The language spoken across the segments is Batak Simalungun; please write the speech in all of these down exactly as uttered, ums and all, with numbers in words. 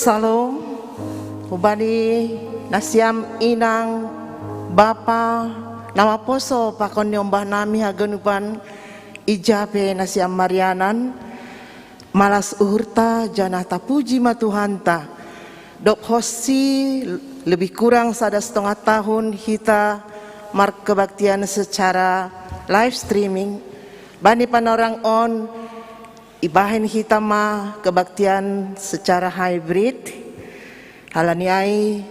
Shalom. Hubani nasiam inang bapa, namaposo pakon ni ombah nami haganupan, ija pe nasiam marianan, malas uhurta janah tapuji ma Tuhanta. Dob hosi lebih kurang sada setengah tahun hita markebaktian secara live streaming, bani panorang on ibahen hita ma kebaktian secara hybrid, halani ai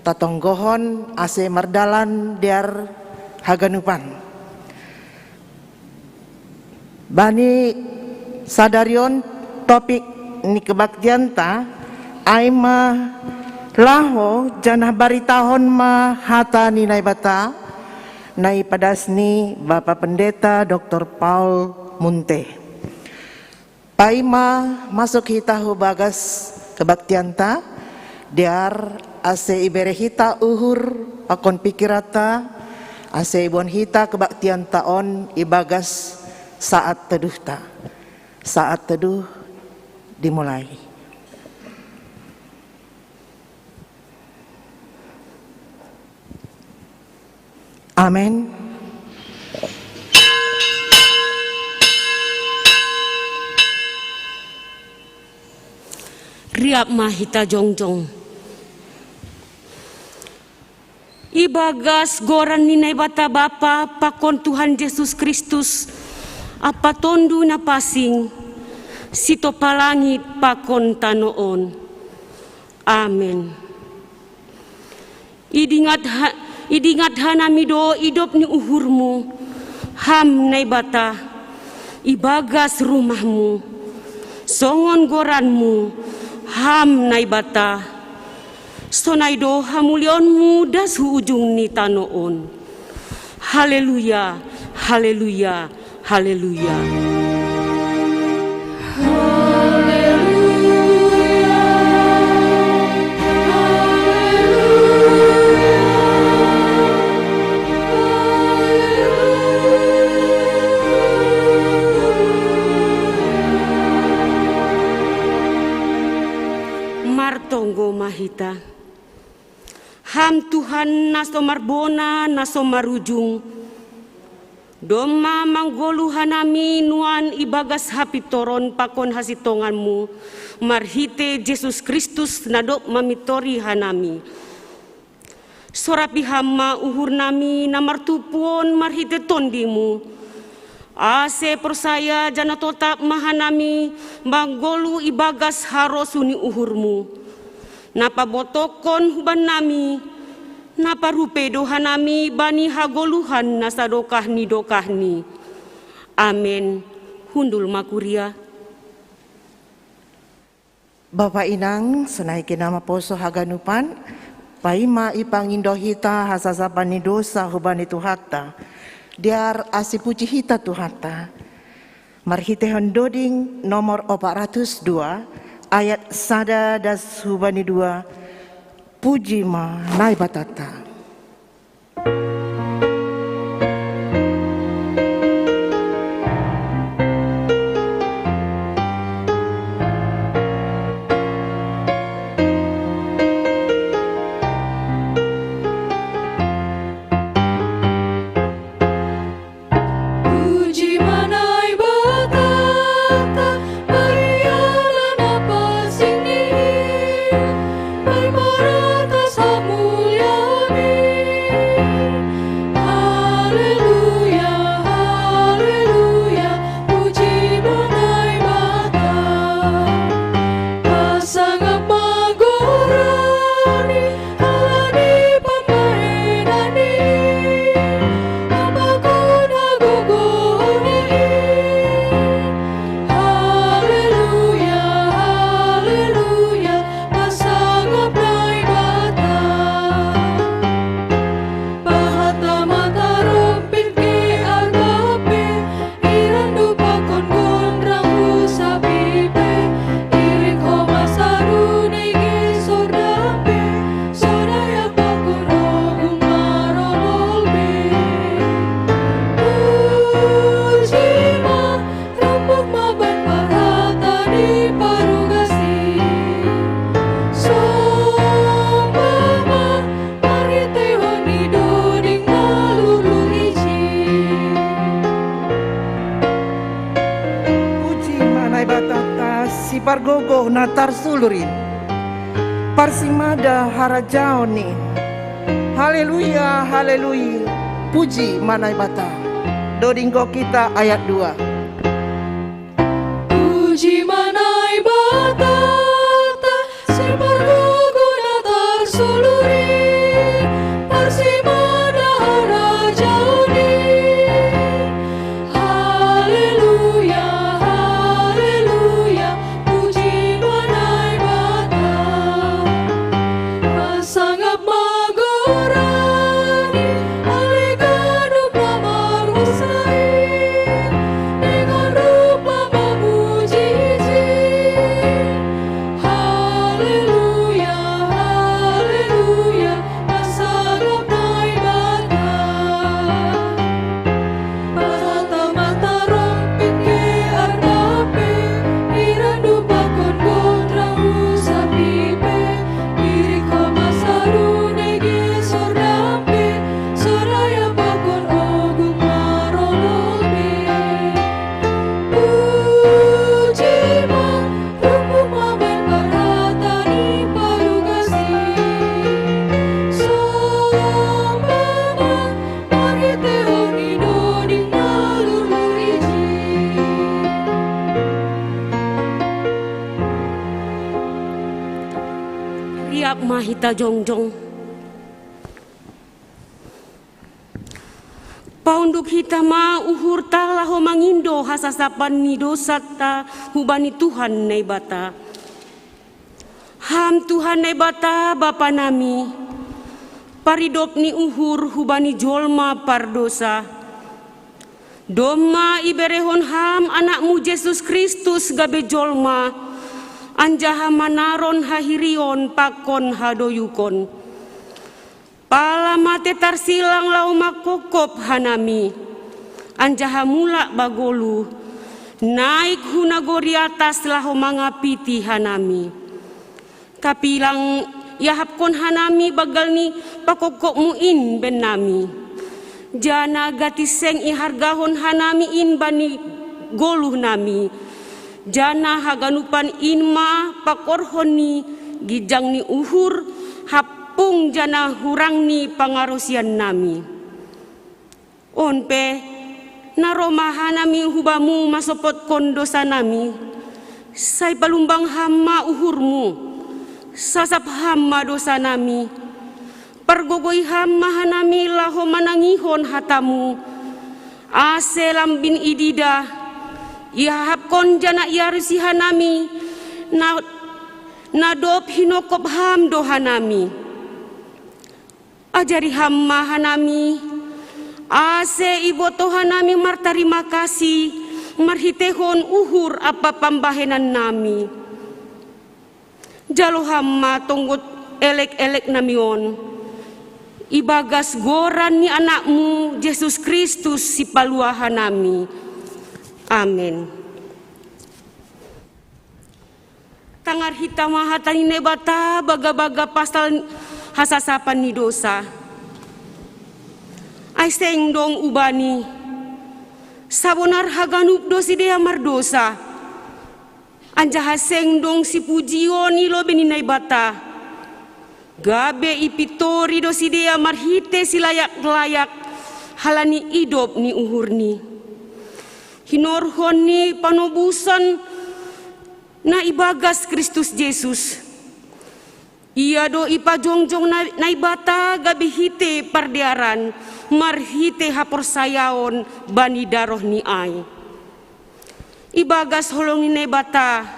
tatonggohon ase mardalan dear haganupan. Bani sadari on topik ni kebaktianta ai ma laho janah baritahon ma hata ni Naibata, na ipadas ni Bapa Pendeta Doktor Paul Munte. Paima masuk hita hu bagas kebaktianta, dear ase ibere hita uhur pakon pikiranta, ase iboan hita kebaktianta on ibagas saat teduhta. Saat teduh dimulai. Amen. Riap ma hita jongjong. Ibagas goran ni Naibata Bapa pakon Tuhan Jesus Kristus ampa Tonduy Napansing, sitopa langit pakon tano on. Amen. Idingat ha, idingat hanami do idop ni uhurmu, Ham Naibata, ibagas rumahmu, songon goranmu, Ham Naibata. Sonai do hamuliaonmu das hu ujung ni tano on. Haleluya, haleluya, haleluya. Martonggo ma hita. Ham Tuhan na so marbona, na so marujung, domma manggoluh hanami nuan ibagas hapintoron pakon hasintonganmu, marhite Jesus Kristus na dob mamintori hanami. Sorapi Ham ma uhurnami na martumpu on marhite TondingMu, ase porsaya janah totap ma hanami manggoluh ibagas harosuh ni uhurMu, na pabotohkon hubannami, na parupei do hanami bani hagoluhan na sadokah ni dokahni. Amen. Hundul ma kuria. Bapa inang, sonai ke na maposo haganupan, paima ipangindo hita hasasapan ni dosa hubani Tuhanta, dear ase puji hita Tuhanta. Marhitehon doding nomor opat ratus dua, ayat sada das hubani dua, puji ma Naibatanta. Lurin. Parsimada harajaon ni. Haleluya, haleluya. Puji ma Naibata. Dodingko kita ayat dua. Puji ma Naibata, ta separgogona tarsoluri, parsimada harajaon ni. Haleluya, haleluya, puji ma Naibata. Pasangap ma goran-Ni, ale ganup na marhusai, dengan rupa mamuji-Ni. Haleluya, haleluya, pasangap Naibata. Parhata matarompit ke ardape, irandu pakon gondrang hu sapipe, irik homa saru nege sordampe, Soraya pakon ogung marolobe. Puji ma, rungkung ma bahen parhata ni parugas-Ni. Somba ma, marhitehon ni doding na lurlur ijin. Riap ma hita jongjong. Paunduk hita ma uhurta laho mangindo hasasapan ni dosanta hubani Tuhan Naibata. Ham Tuhan Naibata Bapa nami, paridop ni uhur hubani jolma pardosa. Domma iberehon Ham Anakmu Jesus Kristus gabe jolma, anjaha manaron hahirion pakon hadoyukon. Pala mate tarsilang laho mangkopkop hanami, anjaha mulak bagoluh, naik hu nagori atas laho mangapiti hanami. Tapi lang iahapkon hanami banggal ni pakopkopmu in bennami. Janah gati seng ihargahon hanami in bani goluhnami. Janah haganupan in ma pakorhon ni ginjang ni uhur, hampung janah hurang ni pangaroseannami. On pe, na roh ma hanami hu Bamu mansompotkon dosanami, sai palumbang Ham ma uhurmu, sasap Ham ma dosanami, pargogoi Ham ma hanami laho manangihon hatamu, ase lambin ididah, iahapkon janah iarusi hanami, na, na dob hinongkop Ham do hanami. Ajari Ham ma hanami, ase ibotoh hanami martarima kasih marhiteihon uhur ampa pambahenannami. Jalo Ham ma tonggot elek-eleknami on, ibagas goran ni Anakmu, Jesus Kristus, Sipaluahanami. Amen. Tangar hita ma hata ni Naibata bagabaga pasal hasasapan ni dosa. Ai seng dong ubani, sabonar haganup do sidea mardosa, anjaha seng dong sipujion i lobei ni Naibata. Gabe ipintori do sidea marhitei silayak-layak halani idop ni uhurni. Hinorhon ni panobuson na ibagas Kristus Jesus. Ia do ipajongjong na, Naibata gabe hite pardearan marhite haporsayaon bani darohni ai. Ibagas holong ni Naibata,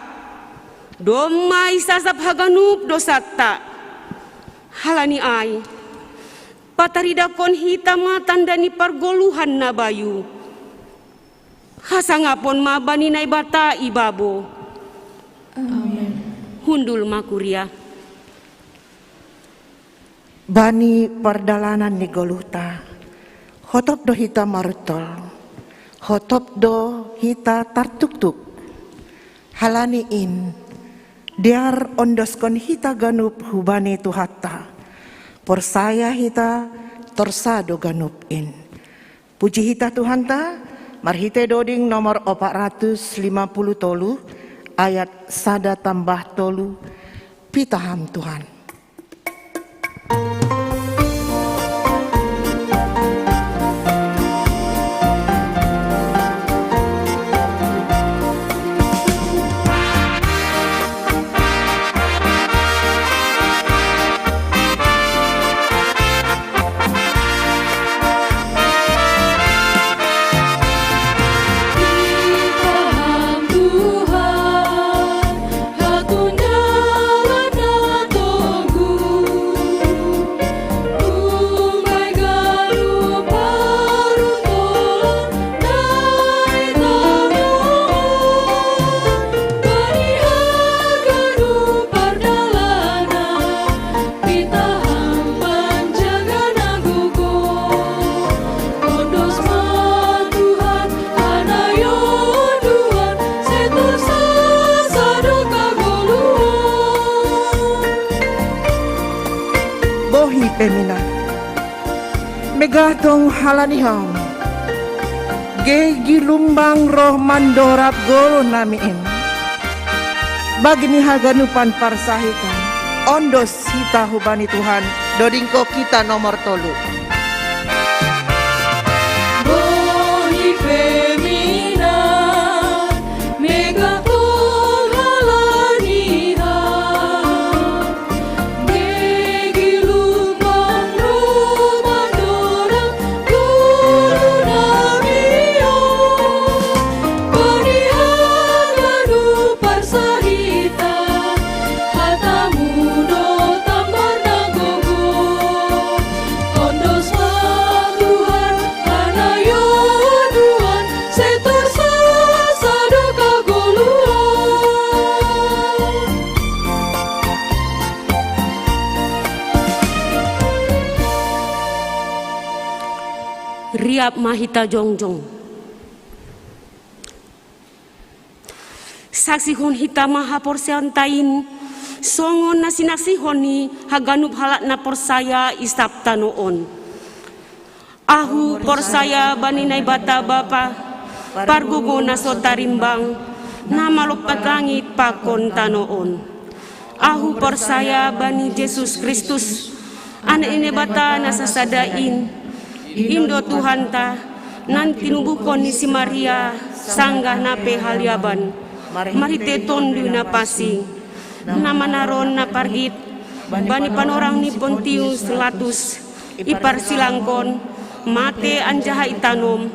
domma isasap haganup dosanta. Halani ai, pataridahkon hita ma tanda ni pargoluhan na bayu. Hasangapon ma bani Naibata ibabo. Amen. Hundul ma kuria. Bani pardalanan ni goluhta, hotop do hita maruntol, hotop do hita tartuktuk. Halani in, dear ondoskon hita ganup hubani Tuhanta, porsaya hita torsa do ganup in. Puji hita Tuhanta, marhitei doding nomor opat ratus lima puluh tolu, ayat sada tambah tolu, pitaham Tuhan. Bohi pemina. Megatong halaniham. Gei gilumbang roh mandorap golu namiin. Bagini haganupan parsahitan. Ondos hita hubani Tuhan. Dodingko kita nomor tolu. Bohi pemina. Riap ma hita jongjong. Saksihon hita ma haporseaon tain, songon na sinaksihon ni haganup halak na porsaya i sab tano on. Ahu porsaya bani Naibata Bapa, pargogo na so tarimbang, na malompat langit pakon tano on. Ahu porsaya bani Jesus Kristus, Anak ni Naibata na sasada in, in do Tuhanta, na tinubuhkon ni si Maria, sanggah na pe haliaban, marhite Tonduy Napansing, na manaron na pargit, bani panorang ni Pontius Latus, iparsilangkon, mate anjaha itanom,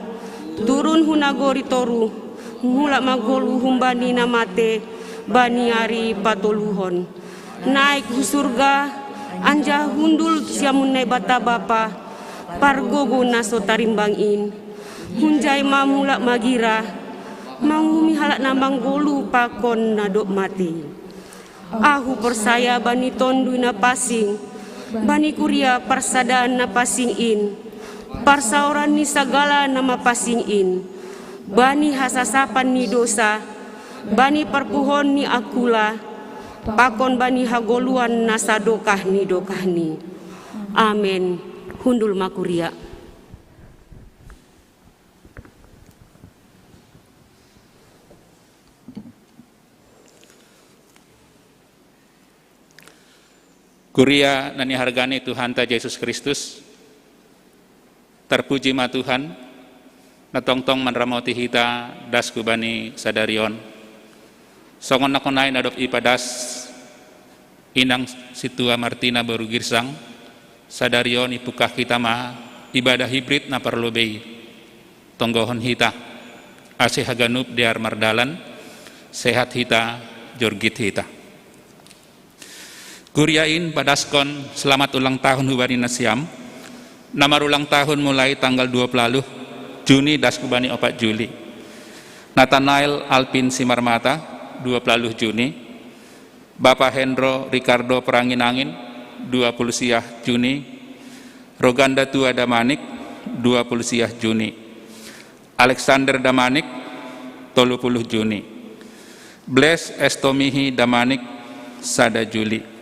turun hu nagori toruh, mulak ma golu humbani na mate, bani ari patoluhon. Naik hu surga, anjaha hundul siamun Naibata Bapa, pargogo na so tarimbang in. Hunjai ma mulak magira, manguhumi halak na manggoluh pakon na dob mate. Ahu porsaya bani Tonduy Napansing, bani kuria parsadaan na pansing in, parsaoran ni sagala na mapansing in, bani hasasapan ni dousa, bani parpuhoon ni angkula, pakon bani hagoluhan na sadokah ni dokahni. Amen. Hundul ma kuria. Kuria na nihargani Tuhanta Jesus Kristus, tarpuji ma Tuhan, na tongtong manramoti hita das hubani sadari on. Songon na sonai na dob ipadas inang sintua Martina boru Girsang, sadari on ipungkah hita ma ibadah hibrid na parlobei. Tonggohon hita, ase haganup dear mardalan, sehat hita, jorgit hita. Kuria in padaskon selamat ulang tahun hubani nasiam, na marulang tahun mulai tanggal dua puluh Juni das hubani opat Juli. Nathanael Alpin Simarmata, dua puluh Juni. Bapa Hendro Ricardo Peranginangin, dua puluh siah Juni. Roganda Tua Damanik, dua puluh siah Juni. Alexander Damanik, tolu puluh Juni. Bles Estomihi Damanik, sada Juli.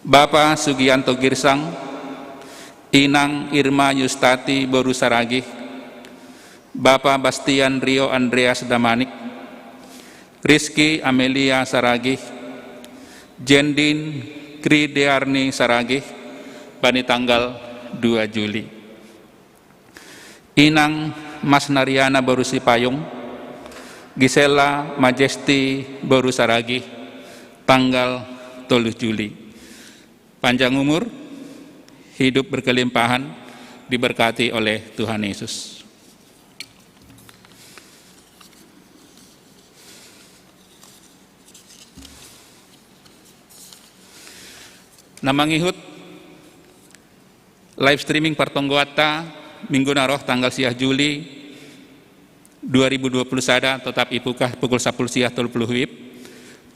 Bapa Sugianto Girsang, Inang Irma Yustati boru Saragih, Bapa Bastian Rio Andreas Damanik, Rizky Amelia Saragih, Jendin Kridearni Saragih, bani tanggal dua Juli. Inang Mas Nariana Boru Sipayung, Gisela Majesti Boru Saragih, tanggal tolu Juli. Panjang umur, hidup berkelimpahan, diberkati oleh Tuhan Yesus. Nah, mangihut live streaming partonggoanta minggu naroh tanggal siah Juli dua ribu dua puluh sada, totap ipukah pukul sapuluh siah tolu puluh wib.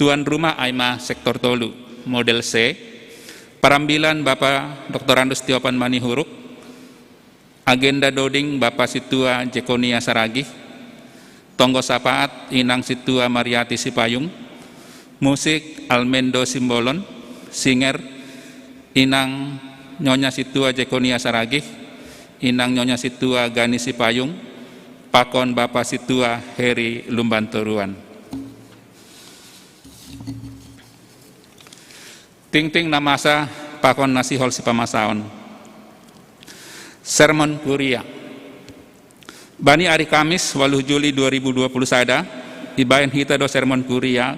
Tuan rumah ai ma sektor tolu, model C. Parambilan Bapa Doktorandus Tiopan Manihuruk. Agenda doding Bapa Situa Jekonia Saragih. Tonggo sapaat Inang Situa Mariati Sipayung. Musik Almendo Simbolon. Singer Inang Nyonya Situa Jekonia Saragih, Inang Nyonya Situa Gani Sipayung, pakon Bapa Situa Heri Lumbantoruan. Tingting namasa pakon nasihol sipamasaon. Sermon Kuria. Bani ari Kamis, waluh Juli dua ribu dua puluh sada, ibaen hita do sermon Kuria,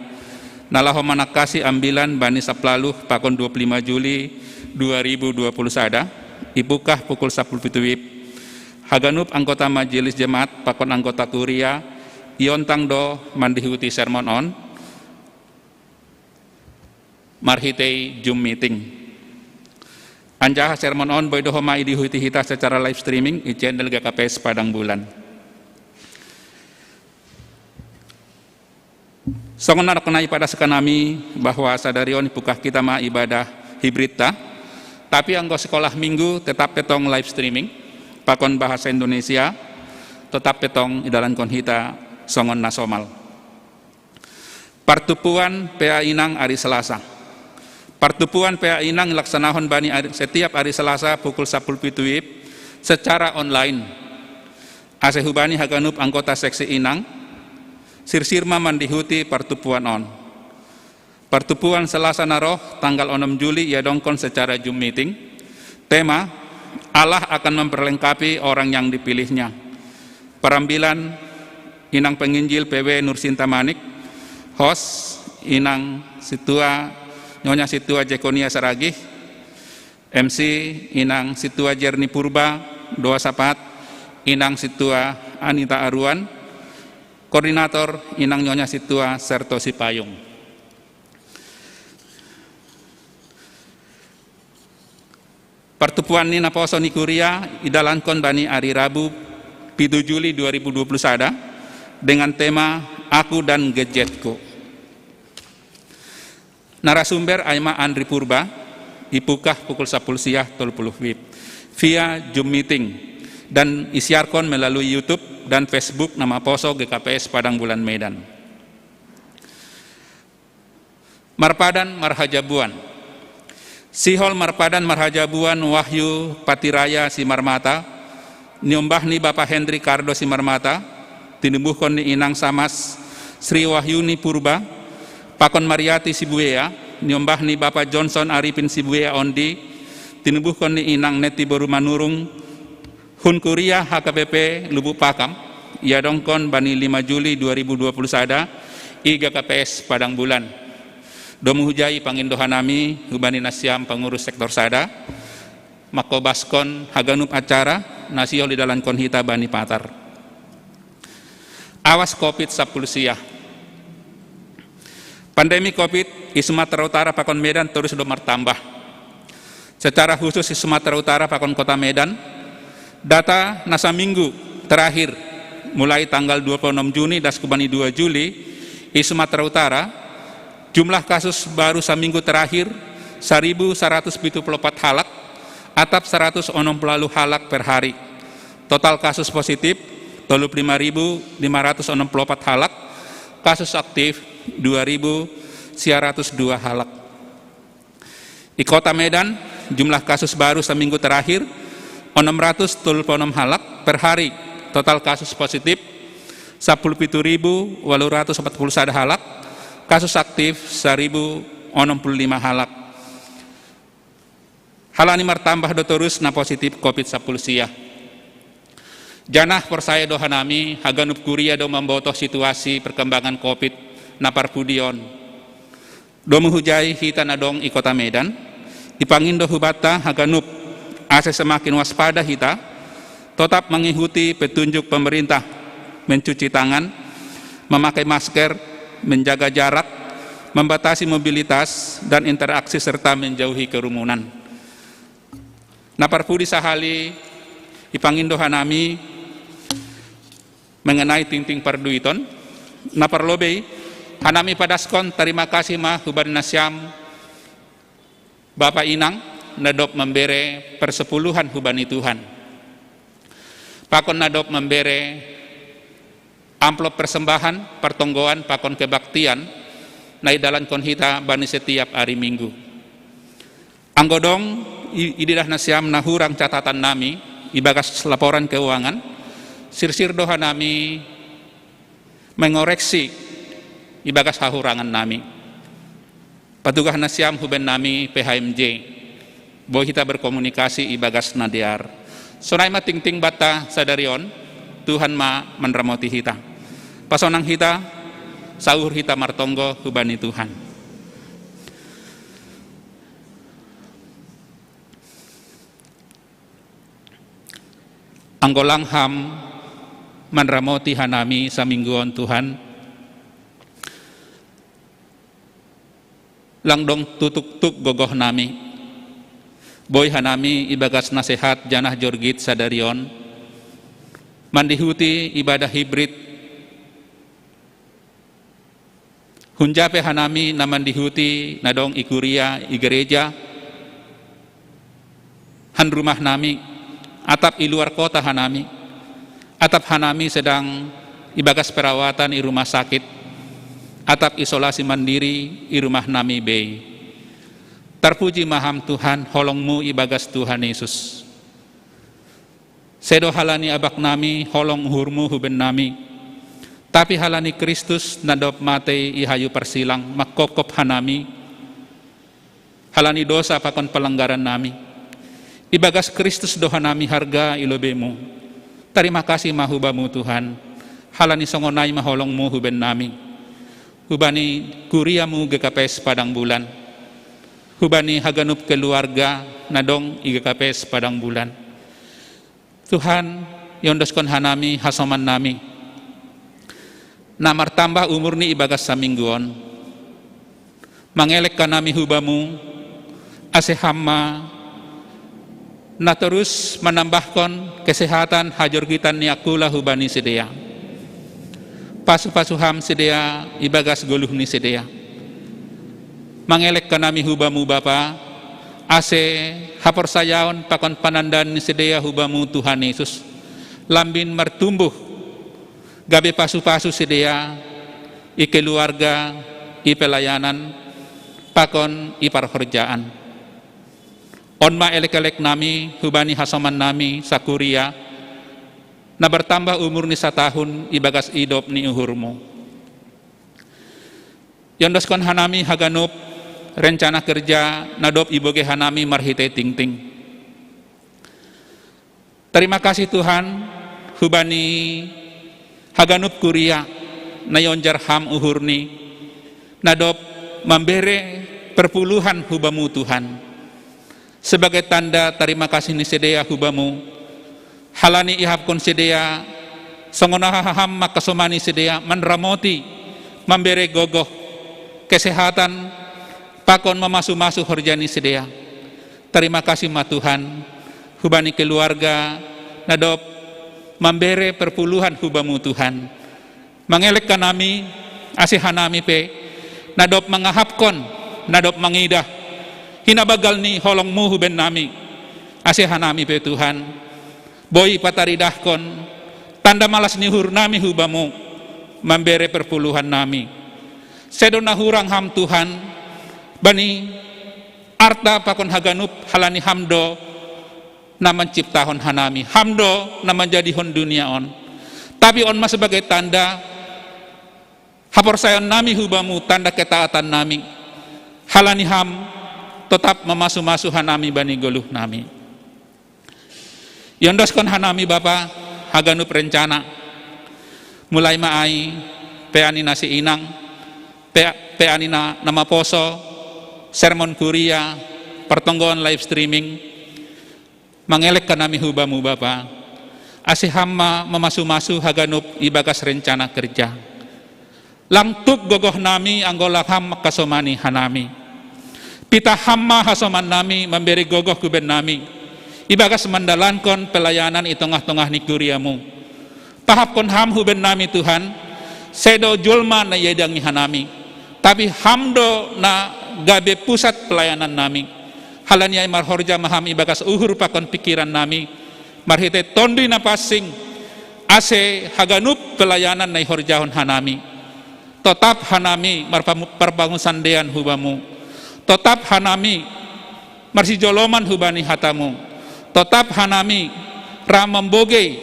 na laho manangkasi ambilan bani saplaluh pakon dua puluh lima Juli dua ribu dua puluh sada, ipukah pukul sapuluh pitu wib. Haganup anggota Majelis Jemaat pakon anggota Kuria, iontang do mandihuti sermon on, marhitei Zoom meeting. Anjaha sermon on boi do homa idihuti hita secara live streaming i channel G K P S Padang Bulan. Songon na dohot na ipadas hita nami bahwa sadari on ipukah hita ma ibadah hibridta, tapi anggo sekolah minggu tetap pe tong live streaming, pakon bahasa Indonesia, tetap pe tong idalankon hita songon na somal. Partumpuan P A Inang ari Selasa. Partumpuan P A Inang ilaksanahon bani ari, setiap ari Selasa pukul sapuluh pitu wib secara online. Ase hubani haganup anggota seksi Inang, sirsir ma mandihuti partumpuan on. Partumpuan Selasa naroh tanggal onom Juli iadongkon secara Zoom meeting. Tema, Allah akan memperlengkapi orang yang dipilihnya. Parambilan Inang Penginjil P W Nursinta Manik, host Inang Situa, Nyonya Situa Jekonia Saragih, M C Inang Situa Jerni Purba, doa sapaat Inang Situa Anita Aruan, koordinator Inang Nyonya Situa Serto Sipayung. Partumpuan ni naposo ni Kuria idalankon bani ari Rabu pitu Juli dua ribu dua puluh sada dengan tema Aku dan Gadgetku. Narasumber ai ma Andri Purba, ipukah pukul sapuluh siah tolu puluh wib via Zoom meeting dan isiarkon melalui YouTube dan Facebook na maposo G K P S Padang Bulan Medan. Marpadan marhajabuan. Sihol marpadan marhajabuan Wahyu Patiraya Simarmata, niombah ni Bapa Hendri Kardo Simarmata, tinumbuhkon ni Inang Samas Sri Wahyuni Purba, pakon Mariati Sibuea, niombah ni Bapa Johnson Aripin Sibuea Ondi, tinumbuhkon ni Inang Neti Boru Manurung, Hun Kuria H K B P Lubuk Pakam, iadongkon bani lima Juli dua ribu dua puluh sada, i G K P S Padang Bulan. Domu hujai pangindohan nami hubani nasiam pangurus sektor sada, mangkobaskon haganup acara na sihol idalankon hita bani patar. Awas covid sapuluh siah. Pandemi covid i Sumatera Utara pakon Medan torus do martambah. Secara khusus i Sumatera Utara pakon Kota Medan, data na saminggu terakhir mulai tanggal dua puluh enam Juni das hubani dua Juli i Sumatera Utara, jumlah kasus baru saminggu terakhir saribu saratus pitu puluh opat halak, atap saratus onom puluh walu halak per hari. Total kasus positif tolu puluh lima ribu lima ratus onom puluh opat halak, kasus aktif dua ribu sia ratus dua halak. I Kota Medan, jumlah kasus baru saminggu terakhir onom ratus tolu puluh onom halak per hari, total kasus positif Sapuluh pitu ribu walu ratus empat puluh sada halak, kasus aktif saribu onom puluh lima halak. Halani martambah do torus na positif covid sapuluh sia. Janah porsaya do hanami haganup kuria do mambotoh situasi perkembangan covid na parpudion. Domu hujai hita na dong i kota Medan, ipangindo hubata haganup ase semakin waspada hita, totap mangihuti petunjuk pemerintah, mencuci tangan, memakai masker, menjaga jarak, membatasi mobilitas dan interaksi serta menjauhi kerumunan. Na parpudi sahali ipangindo hanami mengenai tingting parduiton, na parlobei hanami padaskon tarima kasih ma hubani nasiam Bapa inang na dop mambere persepuluhan hubani Tuhan. Pakon na dop mambere amplop persembahan, partonggoan pakon kebaktian na idalankon hita bani setiap ari Minggu. Anggo dong ididah nasiam na hurang catatan nami ibagas laporan keuangan, sirsir doha nami mengoreksi ibagas hahurangan nami. Patugah nasiam huben nami P H M J, boi hita berkomunikasi ibagas na dear. Sonai ma tingting banta sadari on, Tuhan ma manramoti hita. Pasonang hita, sauhur hita martonggo hubani Tuhan. Anggo lang ham manramoti hanami saminggu on Tuhan, lang dong tutuktuk gogoh nami. Boi hanami ibagas nasehat janah jorgit sadari on mandihuti ibadah hibrid. Hunjape hanami na mandihuti na dong i kuria i gereja, han rumah nami, atap i luar kota hanami, atap hanami sedang ibagas perawatan i rumah sakit, atap isolasi mandiri i rumah nami bei. Tarpuji ma ham Tuhan, holongmu ibagas Tuhan Yesus. Sedo halani abak nami holong uhurmu huben nami, tapi halani Kristus na dop matei i hayu parsilang mangkopkop hanami halani dosa pakon palanggaran nami. Ibagas Kristus do hanami harga i lobeimu. Tarima kasih ma hubamu Tuhan, halani songon ai ma holongmu huben nami. Hubani kuriamu G K P S Padang Bulan, hubani haganup keluarga na dong i G K P S Padang Bulan. Tuhan, iondoskon hanami hasoman nami na martambah umurni ibagas saminggu on. Mangelek hanami hubamu ase ham ma na torus manambahkon kesehatan hajorgitan ni angkula hubani sidea. Pasupasu ham sidea ibagas goluh ni sidea. Mangelek hanami hubamu Bapa, ase haporsayaon pakon panandaan ni sidea hubamu Tuhan Yesus lambin martumbuh, gabe pasupasu sidea i keluarga, i pelayanan, pakon i parhorjaan. On ma elekelek nami hubani hasoman nami sakuria na bertambah umur ni satahun ibagas idop ni uhurmu. Iondoskon hanami haganup rencana kerja na dop ibogei hanami marhitei tingting. Tarima kasih Tuhan, hubani haganup kuria na ionjar ham uhurni na dop mambere perpuluhan hubamu Tuhan. Sebagai tanda tarima kasih ni sidea hubamu, halani ihapkon sidea songon aha ham mangkasomani sidea manramoti, mambere gogoh, kesehatan, pakon mamasu-masu horja ni sidea. Tarima kasih ma Tuhan, hubani keluarga na dop mambere perpuluhan hubamu Tuhan. Mangelek hanami, ase hanami pe na dop mangahapkon, na dop mangidah hinabagal ni holongmu huben nami, ase hanami pe Tuhan boi pataridahkon tanda malas ni uhur nami hubamu mambere perpuluhan nami. Sedo na hurang ham Tuhan bani arta pakon haganup, halani ham do na manciptahon hanami, ham do na manjadihon dunia on. Tapi on ma sebagai tanda haporsayaon nami hu Bamu, tanda ketaatan nami. Halani Ham totap mamasu-masu hanami bani goluh nami. Iondoskon hanami Bapa haganup rencana. Mulai ma ai peani na siinang, pe-, peani na, na maposo, sermon kuria, partonggoon live streaming, mangelek hanami hu Bamu Bapa. Ase Ham ma mamasu-masu haganup ibagas rencana kerja. Lang tuk gogoh nami anggo lang Ham mangkasomani hanami. Pitah Ham ma hasoman nami, mambere gogoh hu bennami ibagas mandalankon pelayanan i tongah-tongah ni kuria-Mu. Pahapkon Ham hu bennami Tuhan, sedo jolma na iaidangi hanami, tapi Ham do na gabe pusat pelayanan nami. Halani ai marhorja ma Ham ibagas uhur pakon pingkiran nami, marhitei Tonduy Napansing, ase haganup pelayanan na ihorjahon hanami totap hanami marpamu-, parpangunsandean hu Bamu. Totap hanami marsijoloman hu bani hata-Mu. Totap hanami ra mambogei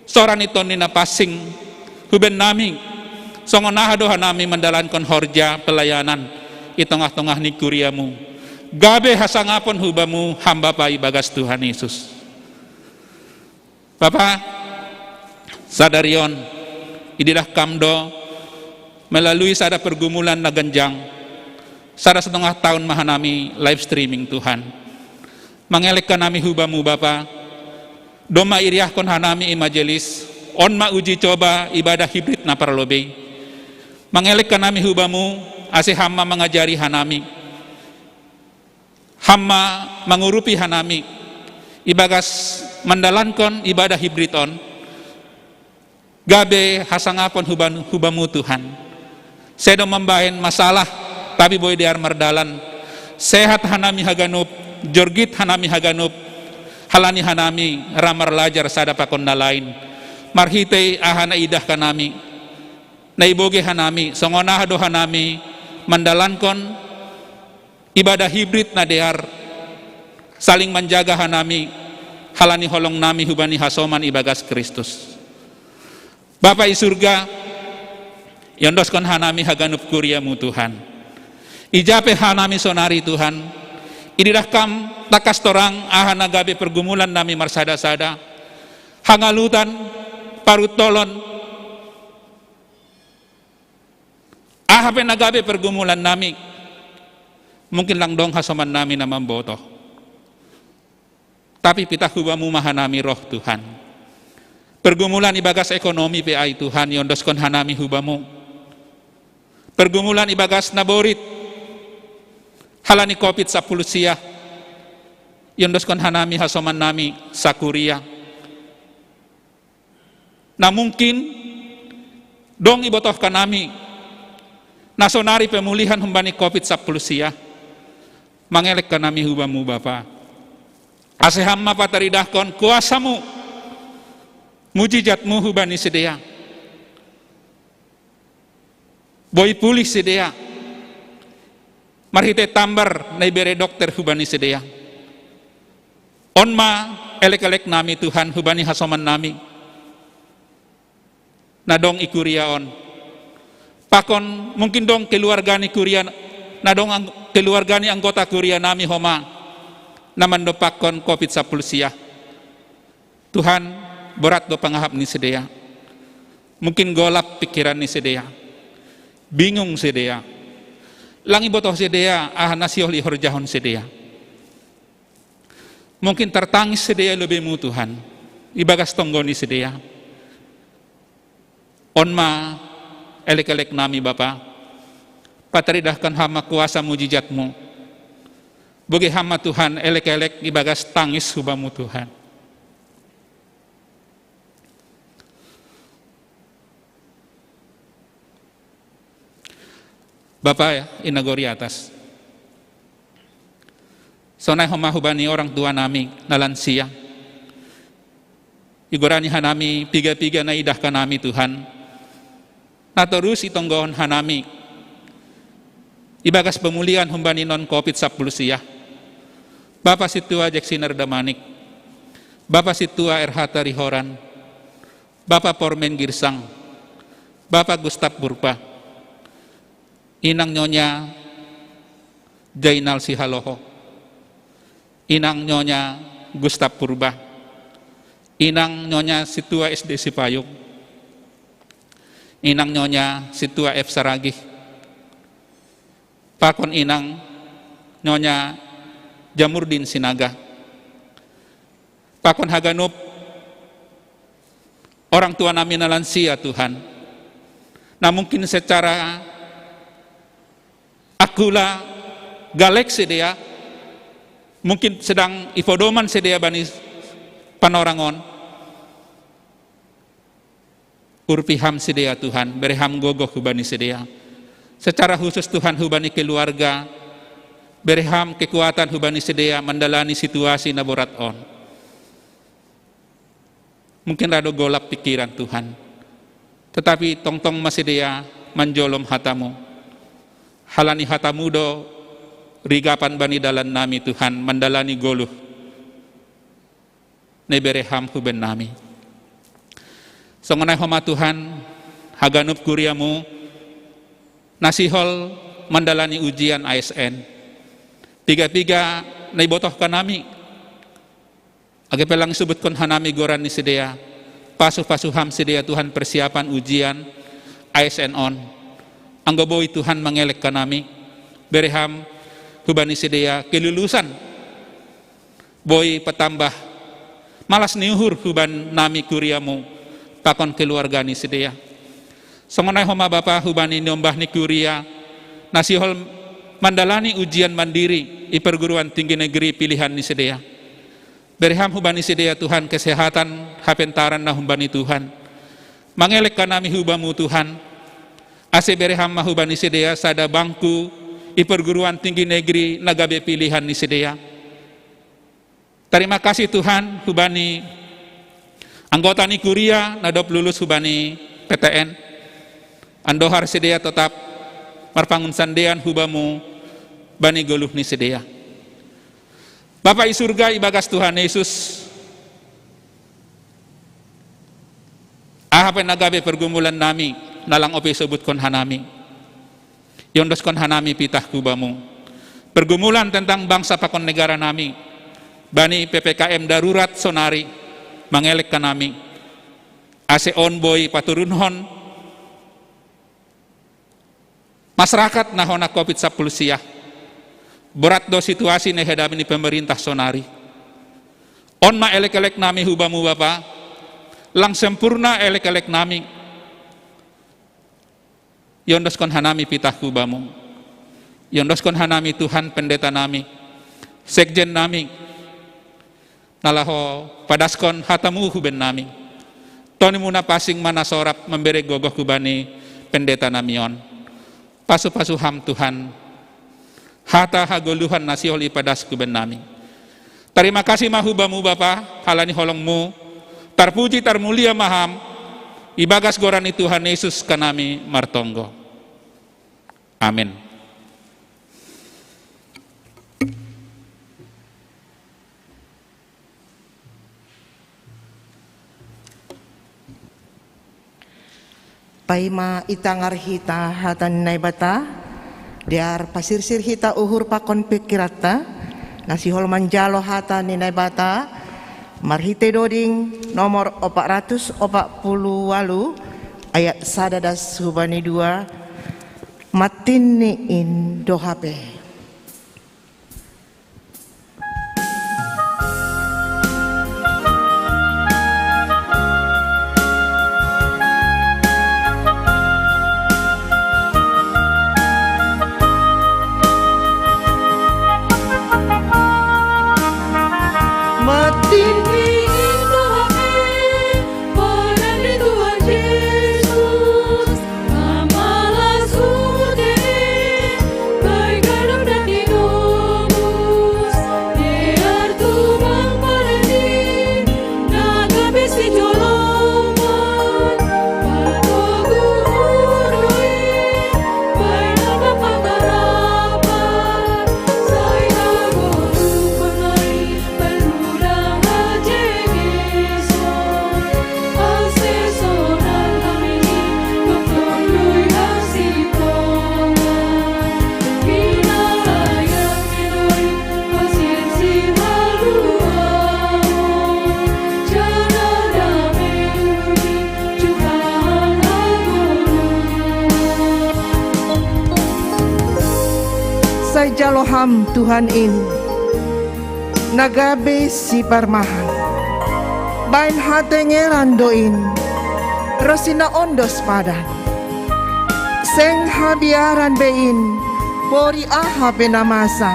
sora ni Tonduy Napansing hu bennami, songon aha do hanami mandalankon horja pelayanan i tongah-tongah ni kuria-Mu. Gabe hasangapon hu Bamu Ham Bapa ibagas Tuhan Yesus. Bapa, sadari on ididah Kam do melalui sada pergumulan na ganjang, sada setengah taon ma hanami live streaming Tuhan. Mangelek hanami hu Bamu Bapa, domma iriahkon hanami i majelis on ma uji coba ibadah hibrid na parlobei. Mangelek hanami hu Bamu, ase Ham ma mangajari hanami. Ham ma mangurupi hanami ibagas mandalankon ibadah hibrid on, gabe hasangapon hu Ban-, hu Bamu Tuhan. Sedo mambahen masalah, tapi boi dear mardalan. Sehat hanami haganup, jorgit hanami haganup, halani hanami ra marlajar sada pakon na lain. Marhitei aha na iidah hanami, na ibogei hanami, songon aha do hanami mandalankon ibadah hibrid na dear, saling manjaga hanami, halani holong nami hu bani hasoman ibagas Kristus. Bapa i surga, iondoskon hanami haganup kuria-Mu Tuhan. Ija pe hanami sonari Tuhan, ididah Kam tangkas torang aha na gabe pergumulan nami marsada-sada, hangalutan, paruntolon, aha pe na gabe pergumulan nami. Mungkin lang dong hasoman nami na mambotoh. Tapi pitah hu Bamu ma hanami roh Tuhan. Pergumulan ibagas ekonomi pe ai Tuhan iondoskon hanami hu Bamu. Pergumulan ibagas na borit halani covid sampulu sia iondoskon hanami hasoman nami sakuria. Na mungkin dong ibotohkan nami, na sonari pemulihan humbani covid sampulu sia, mangelek hanami hu Bamu Bapa. Ase Ham ma pataridahkon kuasa-Mu, mujijat-Mu hubani sidea. Boi pulih sidea marhitei tambar na ibere dokter hubani sidea. On ma elek-elek nami Tuhan hubani hasoman nami na dong i kuria on. Pakon mungkin dong keluarga ni kuria, na dong ang-, keluarga ni anggota kuria nami homa na mandompakkon covid sampulu sia. Tuhan, borat do pangahap ni sidea. Mungkin golap pikiran ni sidea. Bingung sidea. Lang ibotoh sidea aha na sihol ihorjahon sidea. Mungkin tartangis sidea i lobei-Mu Tuhan, ibagas tonggo ni sidea. On ma elek-elek nami Bapa, pataridahkon Ham ma kuasa mujijat-Mu. Bogei Ham ma Tuhan elek-elek ibagas tangis hu Bamu Tuhan. Bapa i nagori atas, sonai homa hubani orang tua nami na lansia, igorani hanami piga-piga na iidah hanami Tuhan, na torus itonggohon hanami ibagas pemulihan humbani non covid sampulu sia. Bapa Sintua Jeksinar Damanik, Bapa Sintua R H Tarihoran, Bapa Pormen Girsang, Bapa Gustap Purba, Inang Nyonya Jainal Sihaloho, Inang Nyonya Gustap Purba, Inang Nyonya Situa S D Sipayung, Inang Nyonya Situa F Saragih, pakon Inang Nyonya Jamurdin Sinaga, pakon haganup orang tua nami na lansia, Tuhan. Na mungkin secara akula galek sidea, mungkin sedang ipodoman sidea bani panorangon. Urpi Ham sidea, Tuhan, bere Ham gogoh hubani sidea. Secara khusus, Tuhan, hubani keluarga, bere Ham kekuatan hubani sidea mandalani situasi na borat on. Mungkin rado golap pikiran, Tuhan. Tetapi tongtong ma sidea manjolom hata-Mu. Halani hata-Mu do rigapan bani dalan nami, Tuhan, mandalani goluh na ibere Ham huben nami. Songon i homa, Tuhan, haganup kuria-Mu na sihol mandalani ujian A S N. Piga-piga na ibotohkan nami, age pe lang isubutkon hanami goran ni sidea, pasu-pasu Ham sidea, Tuhan, persiapan ujian A S N on. Anggo boi, Tuhan, mangelek hanami, bere Ham hubani sidea kelulusan, boi patambah malas ni uhur huban nami kuria-Mu pakon keluarga ni sidea. Songon i homa, Bapa, hubani niombah ni kuria na sihol mandalani ujian mandiri i perguruan tinggi negeri pilihan ni sidea. Bere Ham hubani sidea, Tuhan, kesehatan hapentaran na humbani Tuhan. Mangelek hanami huba-Mu, Tuhan, ase bere Ham ma hubani sidea sada bangku i perguruan tinggi negeri na gabe pilihan ni sidea. Tarima kasih, Tuhan, hubani anggota ni kuria na dob lulus hubani P T N. Andohar sidea totap marpangunsandean huba-Mu bani goluh ni sidea. Bapa i surga, ibagas Tuhan Yesus, aha pe na gabe pergumulan nami, na lang ope isobutkon hanami, iondoskon hanami pitah huba-Mu. Pergumulan tentang bangsa pakon negara nami, bani P P K M darurat sonari, mangelek hanami, ase on boi paturunkon masyarakat na hona covid sampulu sia. Borat do situasi na ihadapi ni pemerintah sonari. On ma elek-elek nami huba-Mu, Bapa, lang sempurna elek-elek nami, iondoskon hanami pitah huba-Mu. Iondoskon hanami, Tuhan, pendeta nami, sekjen nami, na laho padaskon hata-Mu huben nami. Toni-Mu na pansing ma na sorap mambere gogoh hubani pendeta nami on. Pasu-pasu Ham, Tuhan, hata hagoluhan na sihol ipadas huben nami. Tarima kasih ma huba-Mu, Bapa, halani holong-Mu. Tarpuji, tarmulia ma Ham. Ibagas goran ni Tuhan Yesus hanami martonggo. Amin. Paima itangar hita hata ni Naibata, dear pasirsir hita uhur pakon pingkiranta, na sihol manjalo hata ni Naibata, marhite doding nomor opat ratus opat puluh walu, ayat sada das hubani dua, matinni in do hape. Roham Tuhan in, na gabe siparmahan. Bain hatengeran do in, ro sinaondos padan. Seng habiaran be in, pori aha pe na masa.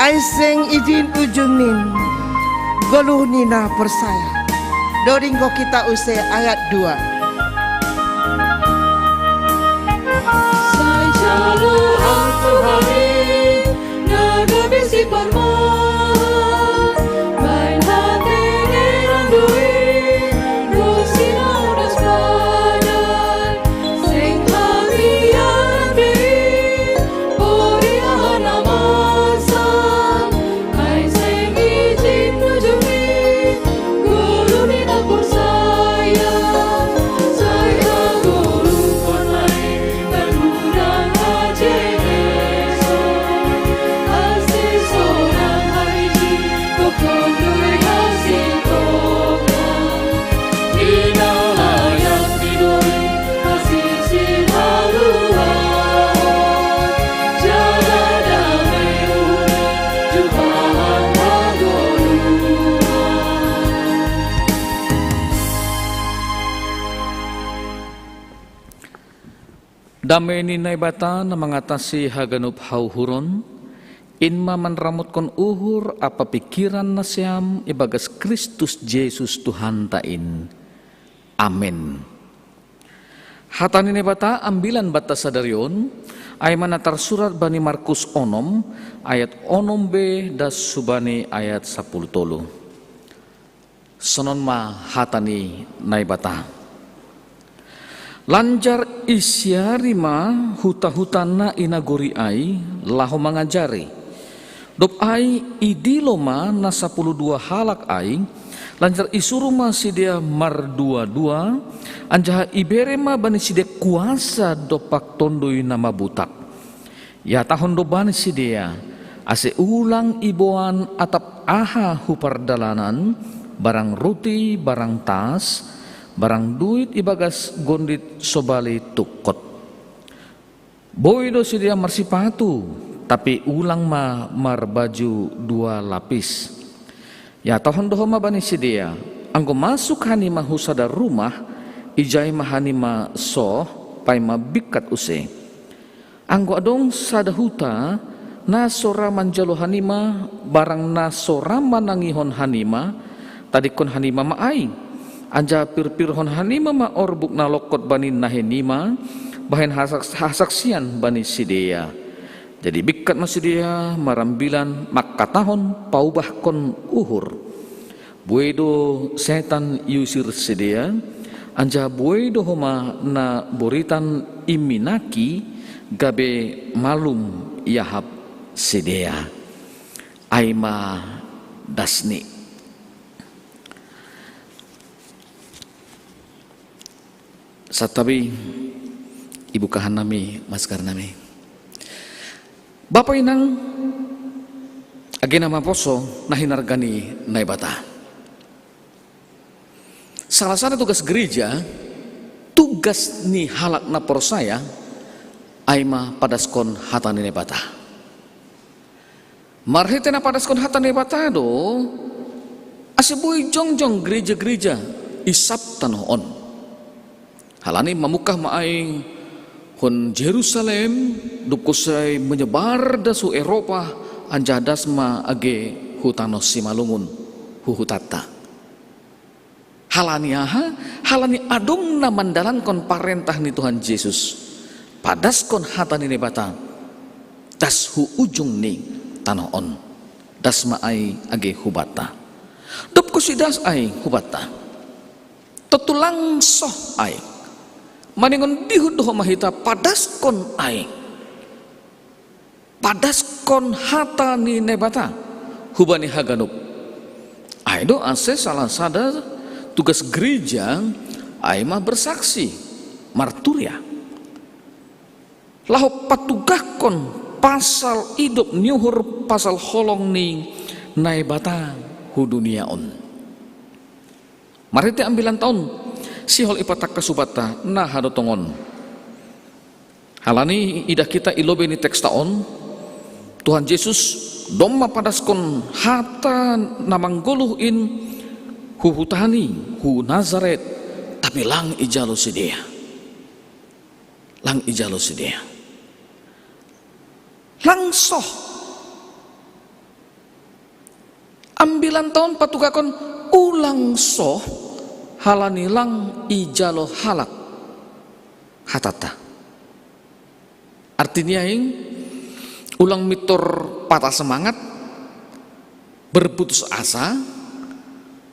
Ai seng ijin ujung nin, goluh ni na porsaya. Doding ko kita use ayat dua. Sai jalo hang Tuhan i, na gabe siparmahan, bain hatengeran do i, ro sinaondos padan. Seng habiaran be i, pori aha na masa. Ai seng ijin ujung i, goluh ni na porsaya. Sai hagoluhkon ai, barunang aje Yesus. Asi sonang hami i, ko kondoi asi ko. Ina layak ni doi, asi si haluan. Jaga damai uni, jupahan hagoluhan. Damai ni Naibata na mangatasi haganup hauhuron, in ma manramotkon uhur ampa pingkiran nasiam ibagas Kristus Jesus Tuhanta in. Amen. Hata ni Naibata ambilan banta sadari on, ai ma na tarsurat bani Markus onom, ayat onom be das hubani ayat sapuluh tolu. Sonon ma hata ni Naibata. Lanjar isiari ma huta-huta na i nagori ai laho mangajari. Dob ai idilo ma na sapuluh dua halak ai, lanjar isuruh ma sidea mardua-dua, anjaha ibere ma bani sidea kuasa dompak Tonduy Na Mabutak. Ihatahon do bani sidea, ase ulang iboan atap aha hu pardalanan, barang ruti, barang tas, barang duit ibagas gondit sobali tungkot. Boi do sidea marsipatu, tapi ulang ma marbaju dua lapis. Ihatahon do ho ma bani sidea, anggo masuk hanima hu sada rumah, ijai ma hanima soh, paima bingkat use. Anggo adong sada huta, na so ra manjalo hanima, barang na so ra manangihon hanima, tadingkon hanima ma ai. Anjaha pirpirhon hanima ma orbuk na longkot bani nahenima, bahen hasaks-, hasaksian bani sidea. Jadi bingkat ma sidea marambilan mangkatahon paubahkon uhur. Buei do setan iusir sidea, anjaha buei do homa na boritan iminaki gabe malum iahap sidea. Ai ma dasni. Santabi, ibukahan nami masker nami. Bapa inang, age na maposo na hinarga ni Naibata. Salah sada tugas gereja, tugas ni halak na porsaya, ai ma padaskon hata ni Naibata. Marhite na padaskon hata ni Naibata do, ase boi jongjong gereja-gereja i sab tanoh on. Halani mamungkah ma ai hon Jerusalem, dob kosai menyebar das hu Eropa, anjaha das ma age hu tanoh simalungun, hu hutanta. Halani aha? Halani adong na mandalankon parentah ni Tuhan Jesus. Padaskon hata ni Naibata, das hu ujung ni tanoh on. Das ma ai age hubanta. Dob kosai das ai hubanta, tontu lang soh ai. Maningon dihut do homa hita padaskon ai. Padaskon hata ni Naibata hubani haganup. Ai do ase salah sada tugas gereja ai ma bersaksi, marturia. Laho patugahkon pasal idop ni uhur, pasal holong ni Naibata hu dunia on. Marhite ambilanta on, sihol ipatangkas hubanta na hadotongon. Halani idah hita i lobei ni teksta on, Tuhan Yesus domma padaskon hata namanggoluh in hu hutani, hu Nazaret, tapi lang ijalo sidea. Lang ijalo sidea. Lang soh. Ambilan taon patugahkon ulang soh halani lang ijalo halak hatata. Artinya ing, ulang mitor patah semangat, berputus asa,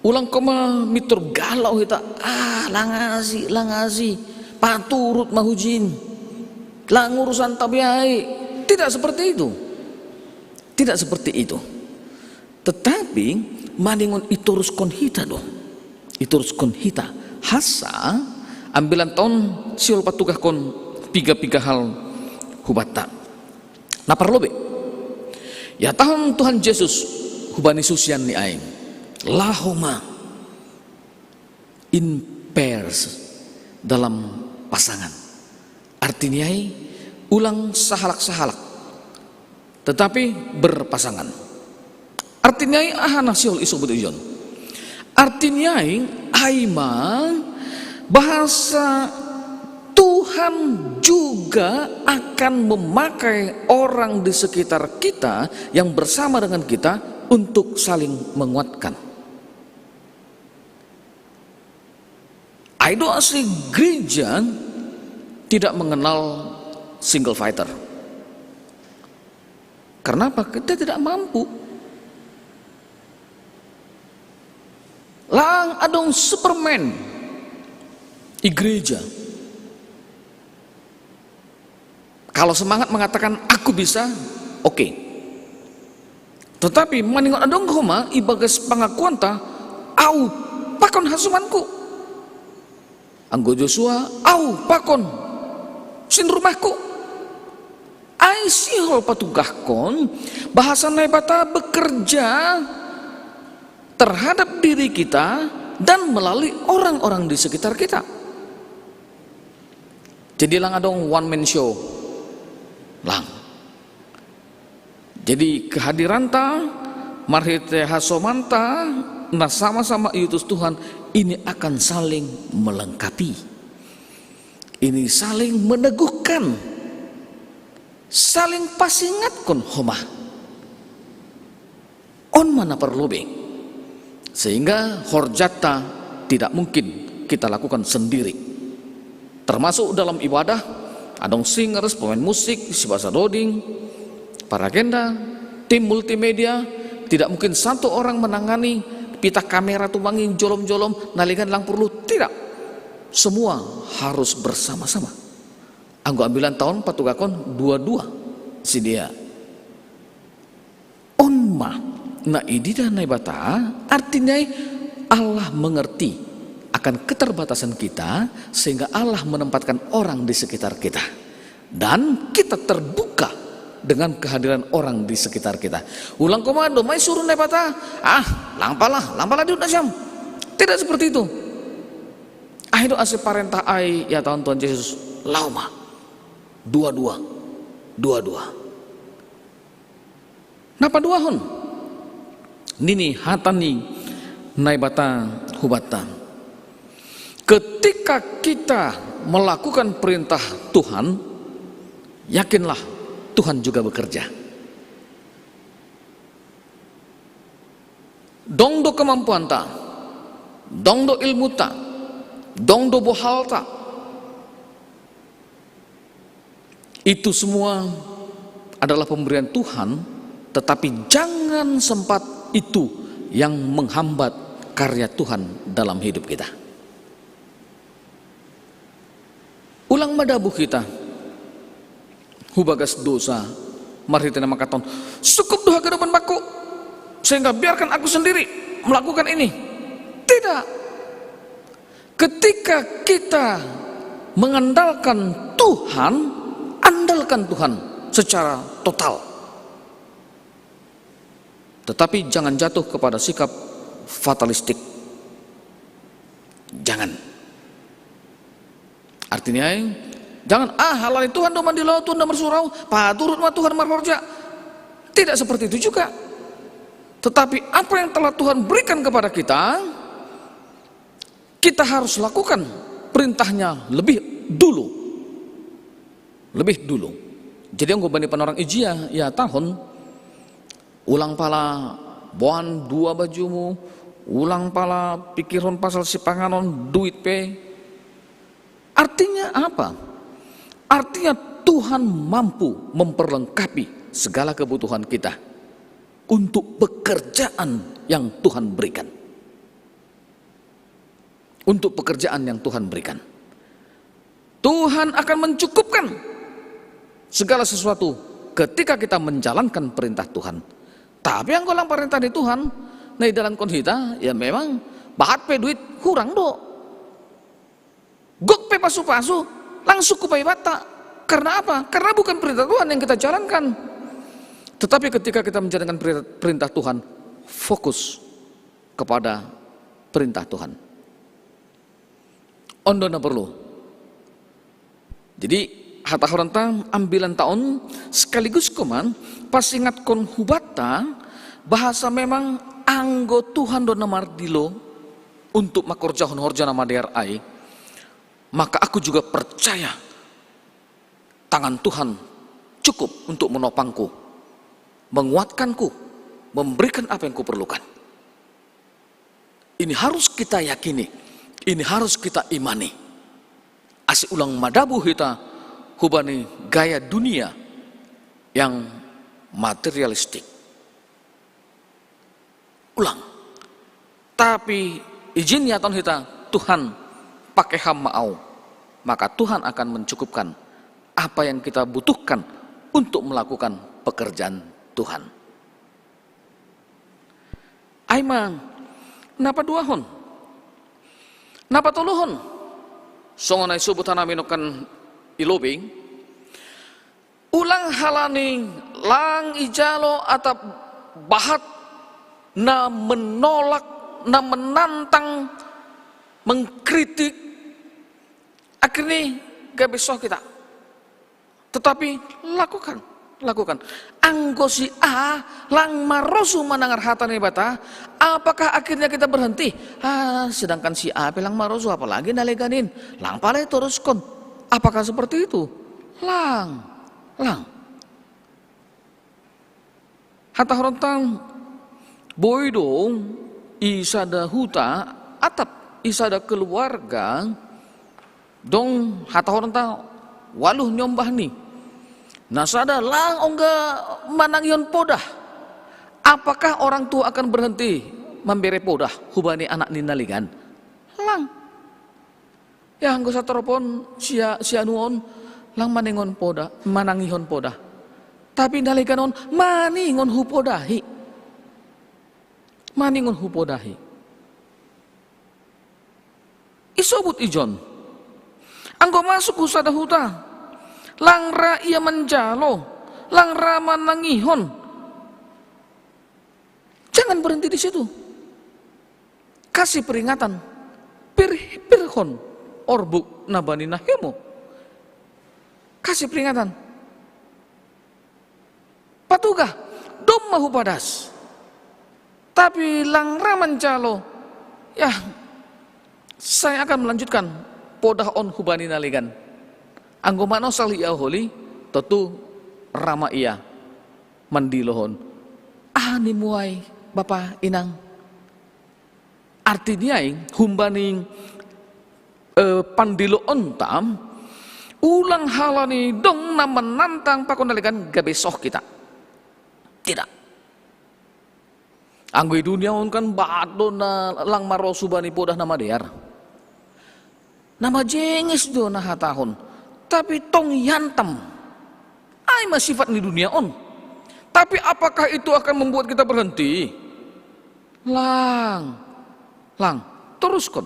ulang koma mitor galau hita, ah, langasi, langasi, paturut mahujin, lang urusan tabiai. Tidak seperti itu. Tidak seperti itu. Tetapi maningon itoruskon hita do. Itoruskon hita. Hasa, ambilan taon sihol patugahkon piga-piga hal hubatta. Na parlobe. Ya tahun Tuhan Yesus hubani susian ni aing. Laho ma in pairs dalam pasangan. Artinya ulang sahalak-sahalak. Tetapi berpasangan. Artinya aha na sihol isobut ijon. Artinya ai ma bahasa Tuhan juga akan memakai orang di sekitar kita yang bersama dengan kita untuk saling menguatkan. Ai do ase gereja tidak mengenal single fighter. Kenapa? Kita tidak mampu. Lang adong Superman i gereja. Kalau semangat mengatakan aku bisa, oke. Tetapi maningon adong homa ibagas pangakuanta, au pakon hasumanku. Anggo Joshua, au pakon sin rumahku. Ai sihol patugahkon bahasa Naibata bekerja terhadap diri kita dan melalui orang-orang di sekitar kita. Jadi lang adong one man show. Lang. Jadi kehadiranta marhite hasomanta na sama-sama iutus Tuhan ini akan saling melengkapi. Ini saling meneguhkan, saling pasingatkon homa. On ma na parlobe. Sehingga horjata tidak mungkin kita lakukan sendiri. Termasuk dalam ibadah, adong singers, pemain musik, sibasa doding, paragenda, tim multimedia, tidak mungkin satu orang menangani pita kamera tumangi jolom-jolom, nalingan lang perlu, tidak. Semua harus bersama-sama. Anggo ambilan taon patugahkon dua-dua sidea. On ma na idida Naibata, artinya Allah mengerti akan keterbatasan kita sehingga Allah menempatkan orang di sekitar kita. Dan kita terbuka dengan kehadiran orang di sekitar kita. Ulang komando, mai suruh Naibata, ah, langpalah, langpalah di unasiam. Tidak seperti itu. Ah, itu ase parentah ai ya tahun Tuhan Yesus. Laho ma. Dua-dua. Dua-dua. Napa duahon? Nini hata ni Naibata hubatta. Ketika kita melakukan perintah Tuhan, yakinlah Tuhan juga bekerja. Dong do kemampuanta, dong do ilmuta, dong do bohalta. Itu semua adalah pemberian Tuhan, tetapi jangan sempat itu yang menghambat karya Tuhan dalam hidup kita. Ulang madabuh kita hubagas dosa marhite na mangkaton, cukup do haganupan bangku, sehingga biarkan aku sendiri melakukan ini. Tidak. Ketika kita mengandalkan Tuhan, andalkan Tuhan secara total. Tetapi jangan jatuh kepada sikap fatalistik. Jangan. Artinya, jangan, ah, halani Tuhan do mandilo, Tuhan do marsurau, paturut ma Tuhan marhorja. Tidak seperti itu juga. Tetapi apa yang telah Tuhan berikan kepada kita, kita harus lakukan perintahnya lebih dulu. Lebih dulu. Jadi, anggo bani panorang ijia, ya, tahun, ulang pala boan dua bajumu, ulang pala pikirhon pasal sipanganon, duit pe. Artinya apa? Artinya Tuhan mampu memperlengkapi segala kebutuhan kita untuk pekerjaan yang Tuhan berikan. Untuk pekerjaan yang Tuhan berikan. Tuhan akan mencukupkan segala sesuatu ketika kita menjalankan perintah Tuhan. Tapi anggo lang parentah ni Tuhan na idalankon hita, ya, memang bahat pe duit, hurang do. Gok pe pasu-pasu, lang sukup pe ibanta. Karena apa? Karena bukan perintah Tuhan yang kita jalankan. Tetapi ketika kita menjalankan perintah, perintah Tuhan, fokus kepada perintah Tuhan. On do na porlu. Jadi, hatahononta ambilan taon sekaligus koman pasingatkon hubanta bahasa memang anggo Tuhan do na mardilo untuk mangkorjahon horja na madear ai, maka aku juga percaya tangan Tuhan cukup untuk menopangku, menguatkanku, memberikan apa yang kuperlukan. Ini harus kita yakini, ini harus kita imani. Ase ulang madabu hita hubani gaya dunia yang materialistik. Ulang. Tapi ijin niaton hita, Tuhan, pake Ham ma au. Maka Tuhan akan mencukupkan apa yang kita butuhkan untuk melakukan pekerjaan Tuhan. Ai ma na paduahon, na patoluhon, songon na isobut hanami nongkan i lobei, ulang halani lang ijalo atap bahat na menolak, na menantang, mengkritik, akhirnya gabe soh kita. Tetapi lakukan, lakukan. Anggo si A lang marosu manangar hata ni Debata, apakah akhirnya kita berhenti? Ah, sedangkan si A pe lang marosu, apalagi na legan in. Lang pala i toruskon. Apakah seperti itu? Lang, lang. Hatahononta, boi do i sada huta atap i sada keluarga, dong hatahononta ualuh niombahni. Na sada lang ongga manangihon podah. Apakah orang tua akan berhenti mambere podah hubani anak ni na legan? Lang. Ya, anggo sataropon si a-, si anu on, lang maningon poda, manangihon poda. Tapi na legan on, maningon hupodahi. Maningon hupodahi. Isobut ijon. Anggo masuk hu sada huta, lang ra ia manjalo, lang ra manangihon. Jangan berhenti di situ. Kasih peringatan. Pir-, pirhon orbuk na bani na hemo. Kasih peringatan. Patugah, domma hupadas. Tapi lang ra manjalo, ya, saya akan melanjutkan podah on hubani na legan. Anggo manosal ia holi, tontu ra ma ia mandilohon. Ah, nimuai, bapa, inang. Arti ni ai, humbani, eh, pandiloonta, ulang halani dong na manantang pakon na legan gabe soh kita. Tidak. Anggo i dunia on kan bahat do na lang marosu bani podah na madear. Na majenges do na hatahon, tapi tong iantam. Ai ma sifat ni dunia on. Tapi apakah itu akan membuat kita berhenti? Lang, lang, toruskon.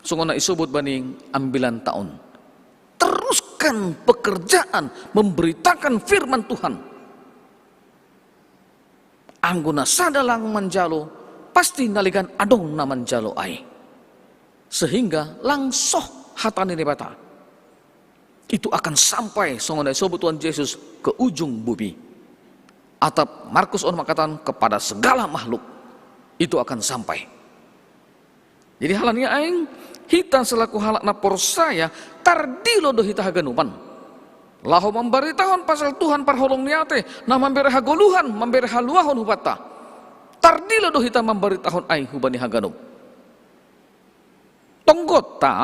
Songon na isobut bani ambilanta on. Teruskan pekerjaan memberitakan firman Tuhan. Anggo na sada lang manjalo, pasti na legan adong na manjalo ai. Sehingga lang soh hata ni Debata. Itu akan sampai songon na isobut Tuhan Jesus ke ujung bumi. Atap Markus on ma katan kepada segala makhluk itu akan sampai. Jadi hal ni aing, hita selaku halak na porsaya, tardilo do hita haganupan. Laho mambaritahon pasal Tuhan parholong ni ate, na mambere hagoluhan, mambere haluahon hubata. Tardilo do hita mambaritahon ai hubani haganup. Tonggotta,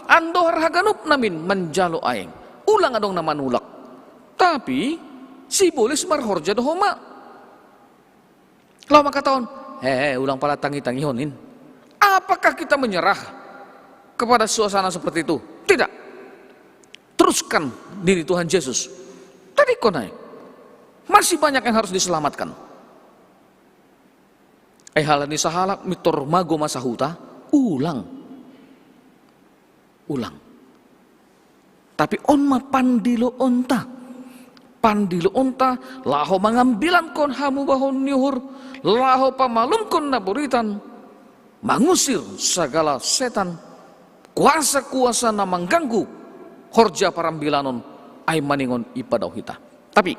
andohar haganup namin manjalo aing. Ulang adong na manulak. Tapi, si bolis marhorja do homa. Laho mangkatahon, "He, ulang pala tangi-tangihon in." Apakah kita menyerah kepada suasana seperti itu? Tidak. Teruskan diri Tuhan Yesus. Tadi konai. Masih banyak yang harus diselamatkan. Ai halani sahalak mitor mago masa huta, ulang. Ulang. Tapi on ma pandiloonta. Pandiloonta laho mangambilankon hamubahon ni uhur, laho pamalumkon na boritan, mangusir sagala setan, kuasa-kuasa na mangganggu horja parambilanon ai maningon ipadao hita. Tapi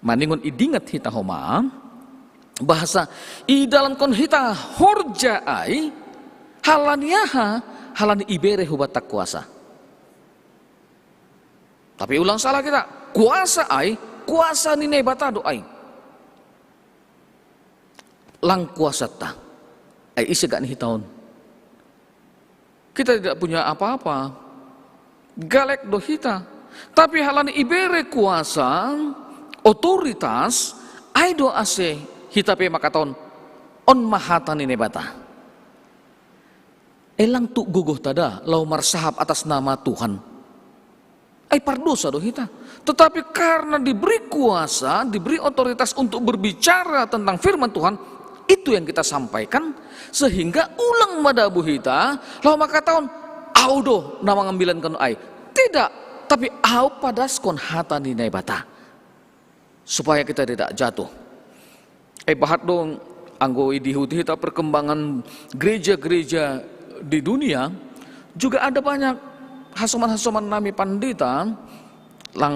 maningon idingat hita homa, bahasa idalankon hita horja ai, halani aha, halani ibere hubata kuasa. Tapi ulang salah kita, kuasa ai, kuasa ni Naibata do ai. Lang kuasata, ai ise gak ni hita on. Kita tidak punya apa-apa. Galek do hita. Tapi halani ibere kuasa, otoritas, ai do ase hita pe mangkatahon, on ma hata ni Naibata. Ai lang tu gogoh tada laho marsahap atas nama Tuhan. Ai pardosa do hita. Tetapi karena diberi kuasa, diberi otoritas untuk berbicara tentang firman Tuhan, itu yang kita sampaikan, sehingga ulang ma dabo hita laho mangkatahon, "Au do na mangambilankon ai." Tidak, tapi au padaskon hata ni Naibata. Supaya kita tidak jatuh. Eh, bahat do, anggo idihuti hita perkembangan gereja-gereja di dunia, juga ada banyak hasoman-hasoman nami pandita, lang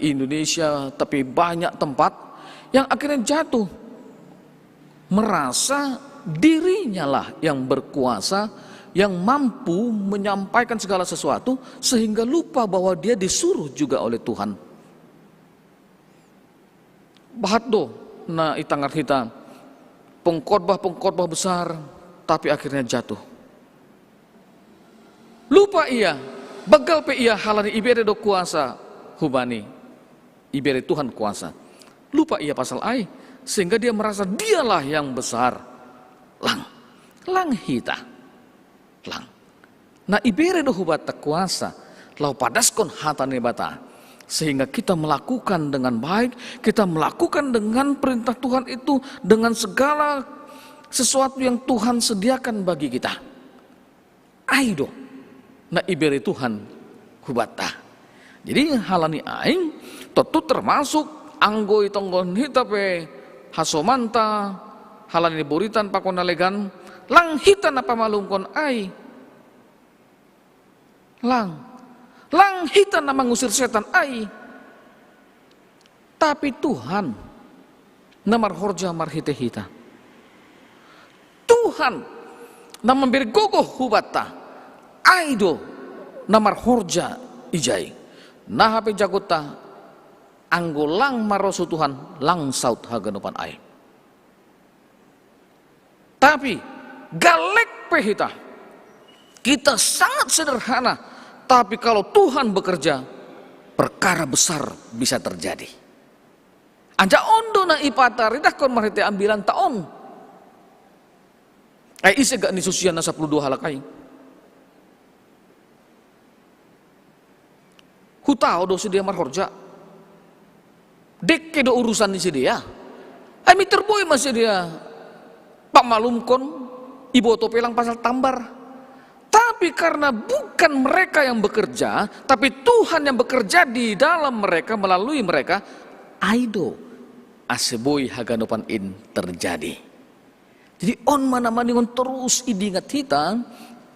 Indonesia, tapi banyak tempat yang akhirnya jatuh. Merasa dirinya lah yang berkuasa, yang mampu menyampaikan segala sesuatu, sehingga lupa bahwa dia disuruh juga oleh Tuhan. Bahat do na itangar hita pengkhotbah-pengkhotbah besar, tapi akhirnya jatuh. Lupa ia, begal pe ia halani ibere do kuasa hubani, ibere Tuhan kuasa. Lupa ia pasal ai, sehingga dia merasa dialah yang besar. Lang, lang hita. Lang. Na ibere do hubata kuasa, laho padaskon hata ni Naibata. Sehingga kita melakukan dengan baik, kita melakukan dengan perintah Tuhan itu, dengan segala sesuatu yang Tuhan sediakan bagi kita. Ai do, na ibere Tuhan hubata. Jadi halani aing, tontu termasuk anggo itonggohon hita pe hasomanta, halani boritan pakon na legan, lang hita na pamalumkon ai. Lang. Lang hita na mangusir setan ai. Tapi Tuhan na marhorja marhite hita. Tuhan na mambere gogoh hubata. Ai do na marhorja ijai. Na hape jagotta, anggo lang maroso Tuhan, lang saut haganupan ai. Tapi galek pe hita, kita sangat sederhana, tapi kalau Tuhan bekerja, perkara besar bisa terjadi. Anja on do na ipataridahkon marhite ambilanta on. Ai ise gak ni susian na sapuluh dua halak ai? Hutao do sidea marhorja. Dekke do urusan ni sidea. Ai miter boi ma sidea pamalumkon, iboto pe lang pasal tambar. Tapi karena bukan mereka yang bekerja, tapi Tuhan yang bekerja di dalam mereka, melalui mereka, ai do ase boi haganupan in terjadi. Jadi on ma na maningon terus idingat hita,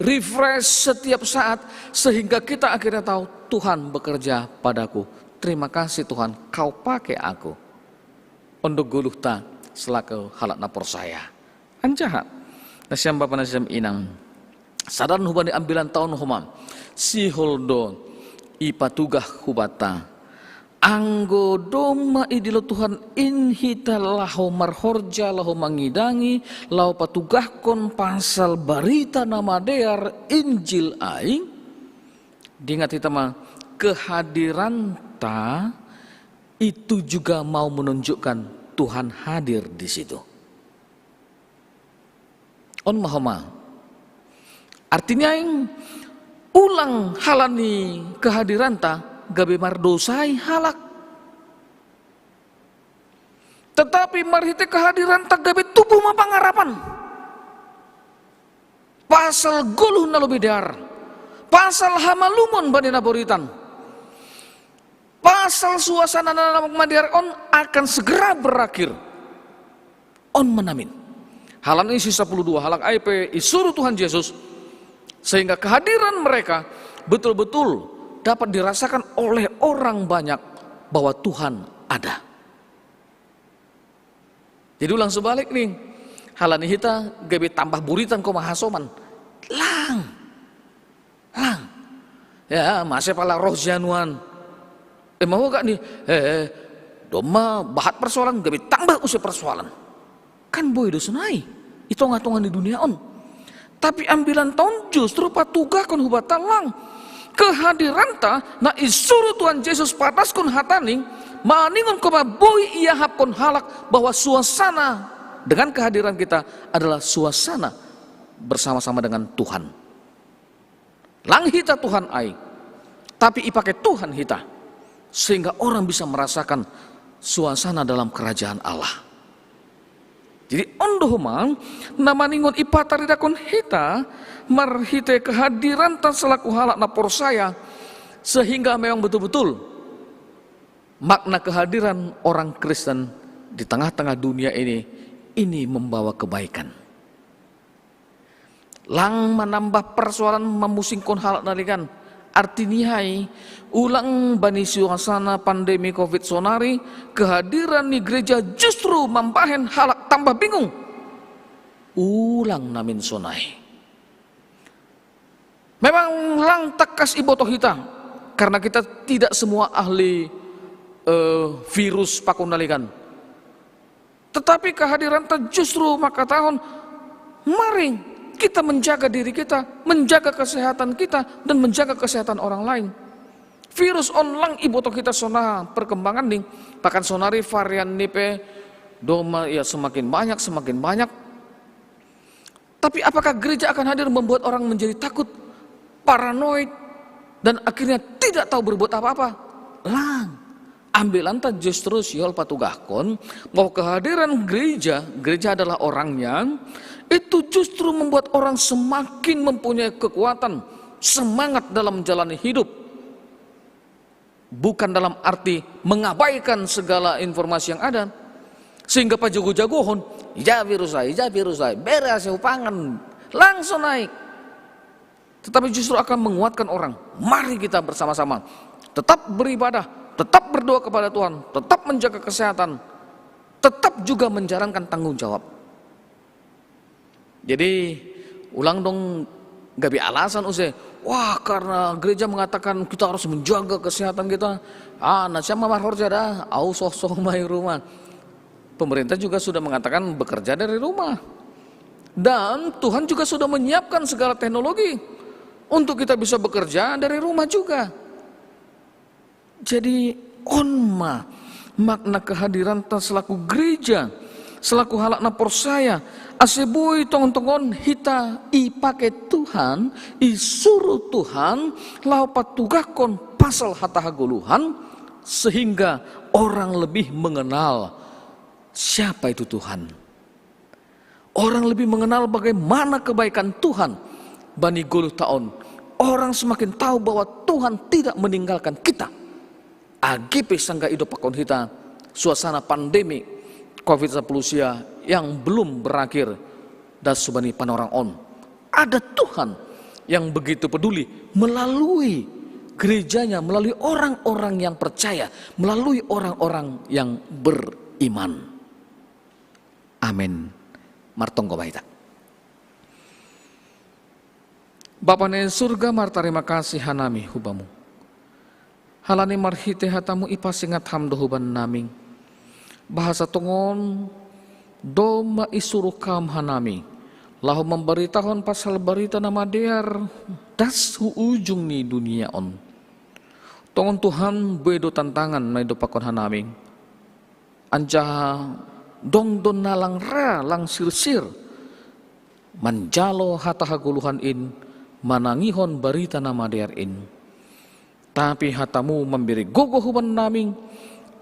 refresh setiap saat, sehingga kita akhirnya tahu, "Tuhan bekerja padaku. Terima kasih Tuhan, kau pakai aku." Ondo goluhta selaku halak na porsaya. Anjaha. Nasiam bapa nasiam inang. Sadar hubani ambilan taon homa. Sihol do ipatugah hubata. Anggo domma idilo Tuhan in hita laho marhorja, laho mangidangi, laho patugahkon pasal barita na madear Injil ai, diingat hita ma kehadiranta itu juga mau menunjukkan Tuhan hadir di situ. On ma homa. Artinya ulang halani kehadiranta gabe mardosai halak. Tetapi marhite kehadiranta gabe tubuh ma pangarapan. Pasal goluh na lobi dear. Pasal hamalumon bani na boritan. Pasal suasana na madear on akan segera berakhir. On ma namin. Halani si sapuluh dua halak ai pe isuru Tuhan Yesus, sehingga kehadiran mereka betul-betul dapat dirasakan oleh orang banyak bahwa Tuhan ada. Jadi ulang sebalik nih. Halani hita gabe tambah buritan ko mahasoman. Lang. Lang. Ya, mase pala roh sianuan. Eh, mau gak nih? Eh, eh, domma bahat persoalan, gabe tambah use persoalan. Kan boi do sonai. I tongah-tongah ni dunia on. Tapi ambilan taon justru patugahkon hubata lang. Kehadiranta na isuru Tuhan Yesus pataskon hatani, maningon koma boi iahapkon halak bahwa suasana dengan kehadiran kita adalah suasana bersama-sama dengan Tuhan. Lang hita Tuhan ai, tapi ipake Tuhan hita, sehingga orang bisa merasakan suasana dalam kerajaan Allah. Jadi ondo homa na maningon ipataridahkon hita marhite kehadiranta selaku halak na porsaya, sehingga memang betul-betul makna kehadiran orang Kristen di tengah-tengah dunia ini, ini membawa kebaikan. Lang manambah persoalan mamusingkon halak na legan. Artini ai, ulang bani suasana pandemi covid sonari, kehadiran ni gereja justru mambahen halak tambah bingung. Ulang namin sonai. Memang lang takkas iboto hita, karena kita tidak semua ahli eh, virus pakon na legan. Tetapi kehadiranta justru mangkatahon, mari kita menjaga diri kita, menjaga kesehatan kita, dan menjaga kesehatan orang lain. Virus on lang iboto hita sonai perkembangan ni, bahkan sonari varian ni pe domma ya semakin banyak, semakin banyak. Tapi apakah gereja akan hadir membuat orang menjadi takut, paranoid, dan akhirnya tidak tahu berbuat apa-apa? Lang. Ambilanta justru sihol patugahkon bahwa kehadiran gereja, gereja adalah orangnya, itu justru membuat orang semakin mempunyai kekuatan, semangat dalam menjalani hidup. Bukan dalam arti mengabaikan segala informasi yang ada. Sehingga pajago-jagohon, ija virus ai, ija virus ai, bere ase hupangan, langsung naik. Tetapi justru akan menguatkan orang. Mari kita bersama-sama tetap beribadah, tetap berdoa kepada Tuhan, tetap menjaga kesehatan, tetap juga menjalankan tanggung jawab. Jadi ulang dong gabe alasan use, wah, karena gereja mengatakan kita harus menjaga kesehatan kita. Ah, na siam ma marhorja da, au soh-soh ma i rumah. Pemerintah juga sudah mengatakan bekerja dari rumah. Dan Tuhan juga sudah menyiapkan segala teknologi untuk kita bisa bekerja dari rumah juga. Jadi on ma makna kehadiranta selaku gereja, selaku halak na porsaya, ase boi tongon-tongon hita ipake Tuhan, isuru Tuhan, laho patugahkon pasal hata hagoluhan, sehingga orang lebih mengenal siapa itu Tuhan. Orang lebih mengenal bagaimana kebaikan Tuhan bani goluhta on. Orang semakin tahu bahwa Tuhan tidak meninggalkan kita. Age pe sanggah idopakkon hita suasana pandemi covid sapuluh sia yang belum berakhir das hubani panorang on. Ada Tuhan yang begitu peduli melalui gerejanya, melalui orang-orang yang percaya, melalui orang-orang yang beriman. Amin. Martonggo ma hita. Bapa ni surga, martarima kasih hanami hu Bamu. Halani marhitei hataMu ipasingat Ham do huban nami, bahasa tongon domma isuruh Kam hanami laho mambaritahon pasal barita na madear das hu ujung ni dunia on. Tongon Tuhan, boi do tantangan na idompakkon hanami, anjaha dong do na lang ra, lang sirsir manjalo hata hagoluhan in, manangihon barita na madear in. Tapi hataMu mambere gogo huban nami,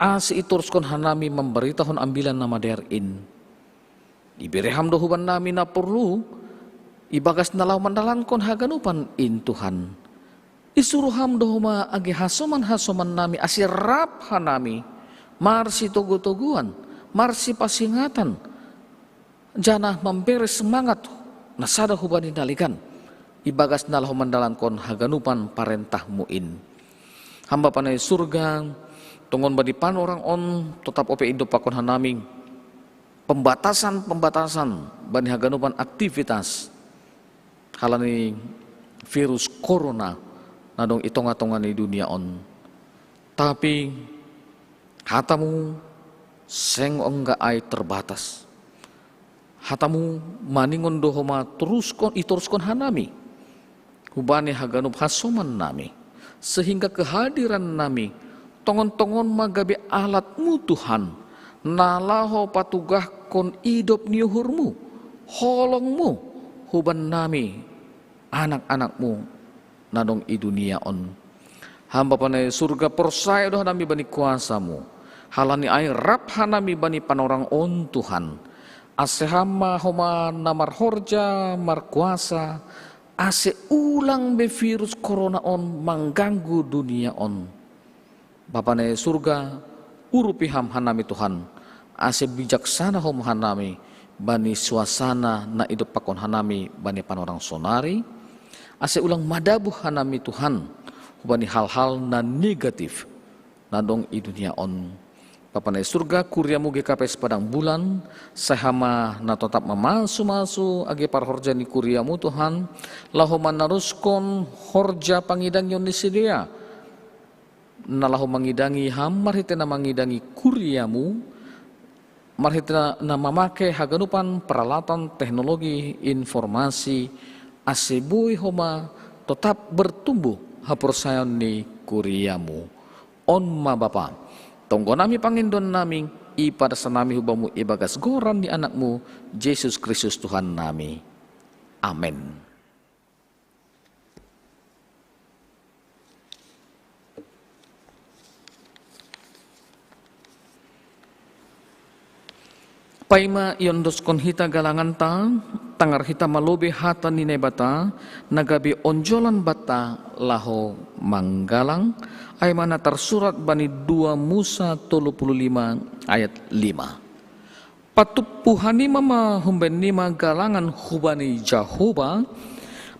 ase itoruskon hanami mambaritahon Ambilan Namadear in. Ibere Ham do huban nami na porlu ibagas na laho mandalankon haganupan in, Tuhan. Isuruh Ham do homa age hasoman-hasoman nami, ase rap hanami marsitogu-toguan, marsipasingatan, janah mambere semangat na sada hubani na legan, ibagas na laho mandalankon haganupan parentah-Mu in. Ham Bapa na i surga, tongon bani panorang on totap ope idompakkon hanami pembatasan-pembatasan bani haganupan aktivitas halani virus corona na dong i tonga-tonga ni dunia on. Tapi hataMu seng ongga ai terbatas. HataMu maningon do homa toruskon, itoruskon hanami hubani haganup hasoman nami, sehingga kehadiran nami tongon-tongon ma gabe alat-Mu, Tuhan, na laho patugahkon idop ni uhur-Mu, holong-Mu huban nami, anak-anak-Mu na dong i dunia on. Ham Bapa na i surga, porsaya do hanami bani kuasa-Mu. Halani ai rap hanami bani panorang on, Tuhan. Ase Ham ma homa na marhorja markuasa, ase ulang be virus corona on mangganggu dunia on. Bapa na i surga, urupi Ham hanami, Tuhan, ase bijaksana homa hanami bani suasana na idompakkon hanami bani panorang sonari, ase ulang madabuh hanami, Tuhan, hubani hal-hal na negatif na dong i dunia on. Bapa na i surga, kuria-Mu G K P S Padang Bulan, sai Ham ma na totap mamasu-masu age parhorja ni kuria-Mu, Tuhan, laho manaruskon horja pangidangion ni sidea na laho mangidangi Ham marhitei na mangidangi kuria-Mu, marhitei na, na mamake haganupan peralatan teknologi informasi, ase boi homa totap bertumbuh haporsayaon ni kuria-Mu. On ma Bapa, tonggo nami, pangindo nami, ipadas nami hu Bamu ibagas goran ni Anak-Mu, Jesus Kristus Tuhan nami. Amen. Paima iondoskon hita galanganta, tangar hita ma lobei hata ni Naibata, na gabe onjolan banta laho manggalang, ai ma na tarsurat bani dua Musa tolu puluh lima ayat lima. Patumpu hanima ma humbannima galangan hubani Jahowa,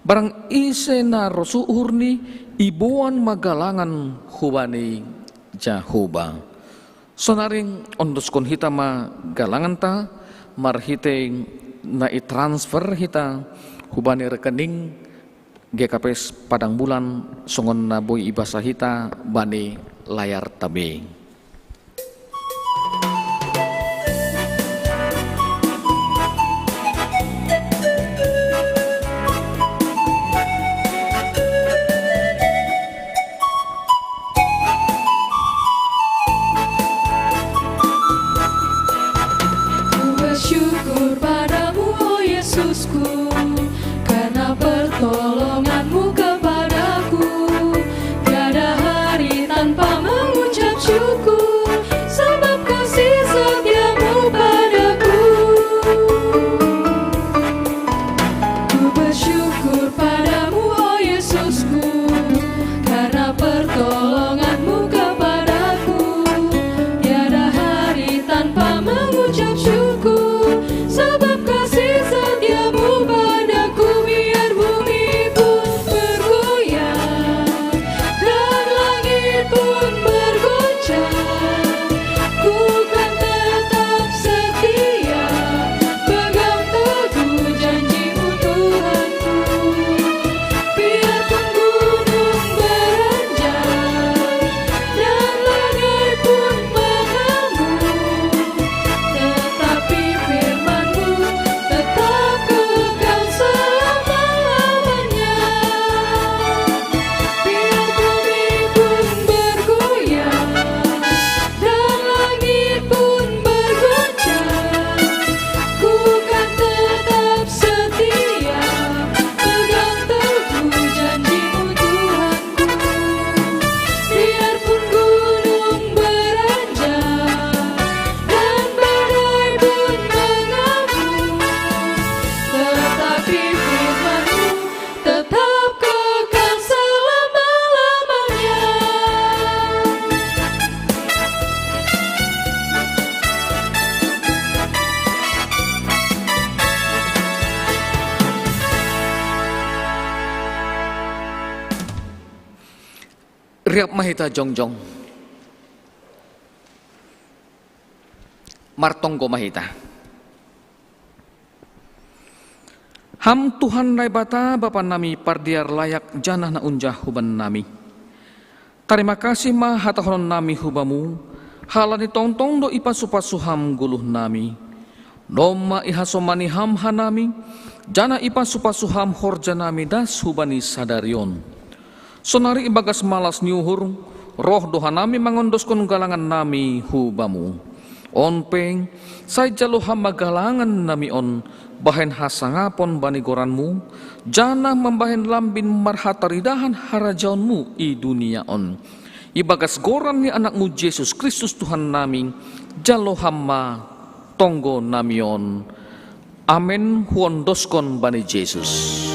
barang ise na rosuh uhurni, iboan ma galangan hubani Jahowa. Sonari ondoskon hita ma galanganta marhitei na i-transfer hita hubani rekening G K P S Padang Bulan, songon na boi ibasa hita bani layarta be. Ku bersyukur padamu, oh Yesusku, karena pertolonganmu kepadaku. Tiada hari tanpa mengucap syukur, sebab kasih setiamu padaku. Ku bersyukur padamu, oh Yesusku, karena pertolonganmu kepadaku. Tiada hari tanpa mengucap syukur, sebab kasih setiamu padaku. Tegap ma hita jongjong. Martonggo ma hita. Ham Tuhan Naibata, Bapa nami pardear layak janah na unjah huban nami. Tarima kasih ma hatahonon nami hu Bamu, halani tongtong do ipasu-pasu Ham goluh nami. Domma ihasomani Ham hanami, janah ipasu-pasu Ham horja nami das hubani sadari on. Sonari ibagas malas ni uhur, roh do hanami mangondoskon galangan nami hu Bamu. On pe, sai jalo Ham ma galangan nami on, bahen hasangapon bani goran-Mu, janah mambahen lambin marhataridahan harajaon-Mu i dunia on. Ibagas goran ni Anak-Mu Jesus Kristus Tuhan nami, jalo Ham ma tonggo nami on. Amen, huondoskon bani Jesus.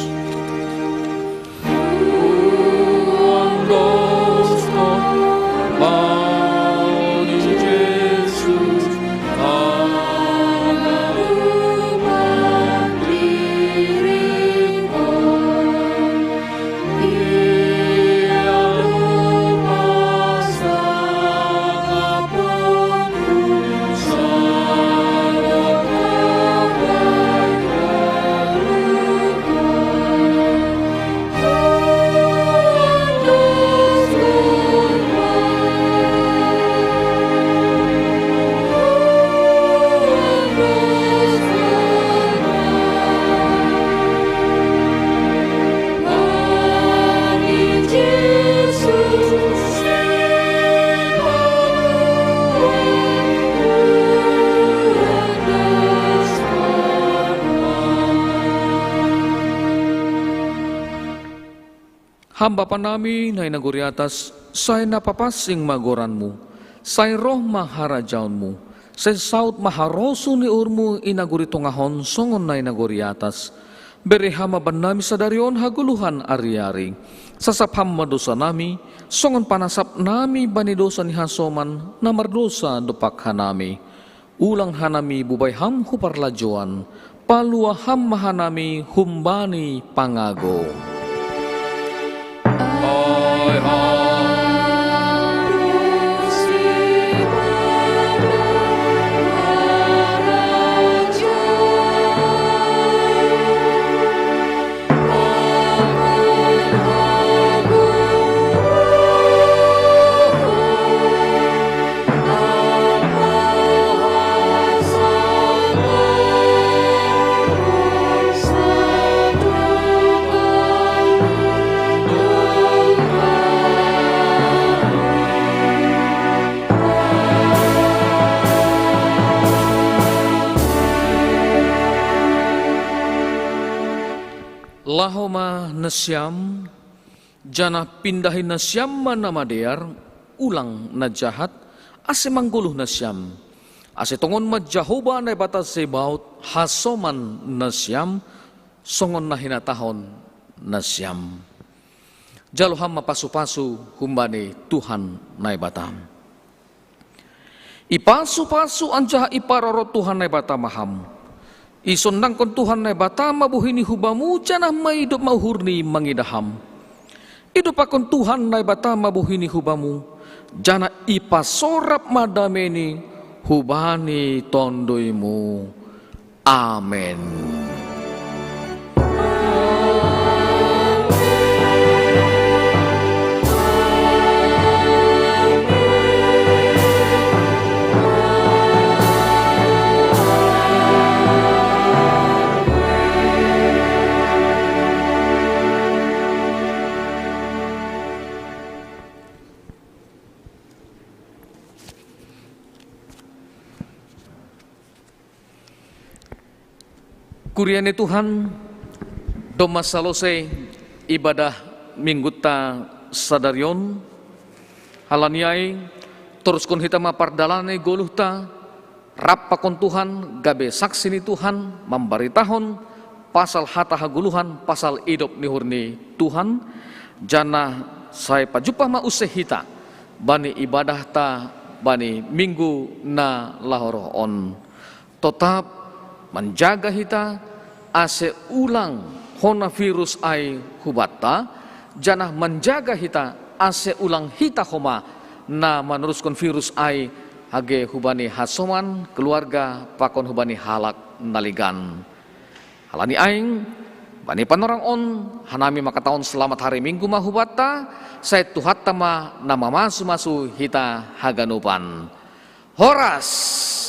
Ham Bapa nami na i nagori atas, sai na papansing ma goran-Mu, sai roh ma harajaon-Mu, sai saut ma harosuh ni uhur-Mu i nagori tongah on songon na i nagori atas. Bere Ham ma bannami sadari on hagoluhan ari-ari. Sasap Ham ma dousa nami, songon panasap nami bani dousa ni hasoman na mardousa dompak hanami. Ulang hanami bubai Ham hu parlajouan, palua Ham ma hanami humbani pangago. Laho ma nasiam, janah pindahi nasiam ma na madear, ulang na jahat, ase manggoluh nasiam. Ase tongon ma Jahowa Naibata Zebaot hasoman nasiam, songon na hinatahon nasiam. Jalo Ham ma pasu-pasu humbani Tuhan Naibata. Ipasu-pasu anjaha iparoro Tuhan Naibata ma ham. Isondangkon Tuhan Naibata ma bohini hu bamu, janah maidop ma uhurni mangidah ham. Idompakkon Tuhan Naibata ma bohini hu bamu, janah ipasorap ma dameini hubani tonduimu. Amen. Kuria ni Tuhan, domma salose ibadah Minggunta sadari on, halani ai toruskon hita ma pardalanan ni goluhta, rap pakon Tuhan, gabe saksi ni Tuhan, mambaritahon pasal hata hagoluhan, pasal idop ni uhur ni Tuhan, janah sai pajumpah ma use hita bani ibadahta bani Minggu na laho roh on. Totap manjaga hita, ase ulang hona virus ai hubanta, janah manjaga hita, ase ulang hita homa na manuruskon virus ai, age hubani hasoman, keluarga, pakon hubani halak na legan. Halani aing, bani panorang on, hanami mangkatahon selamat hari Minggu ma hubanta, sai Tuhanta ma na mamasu-masu hita haganupan. Horas!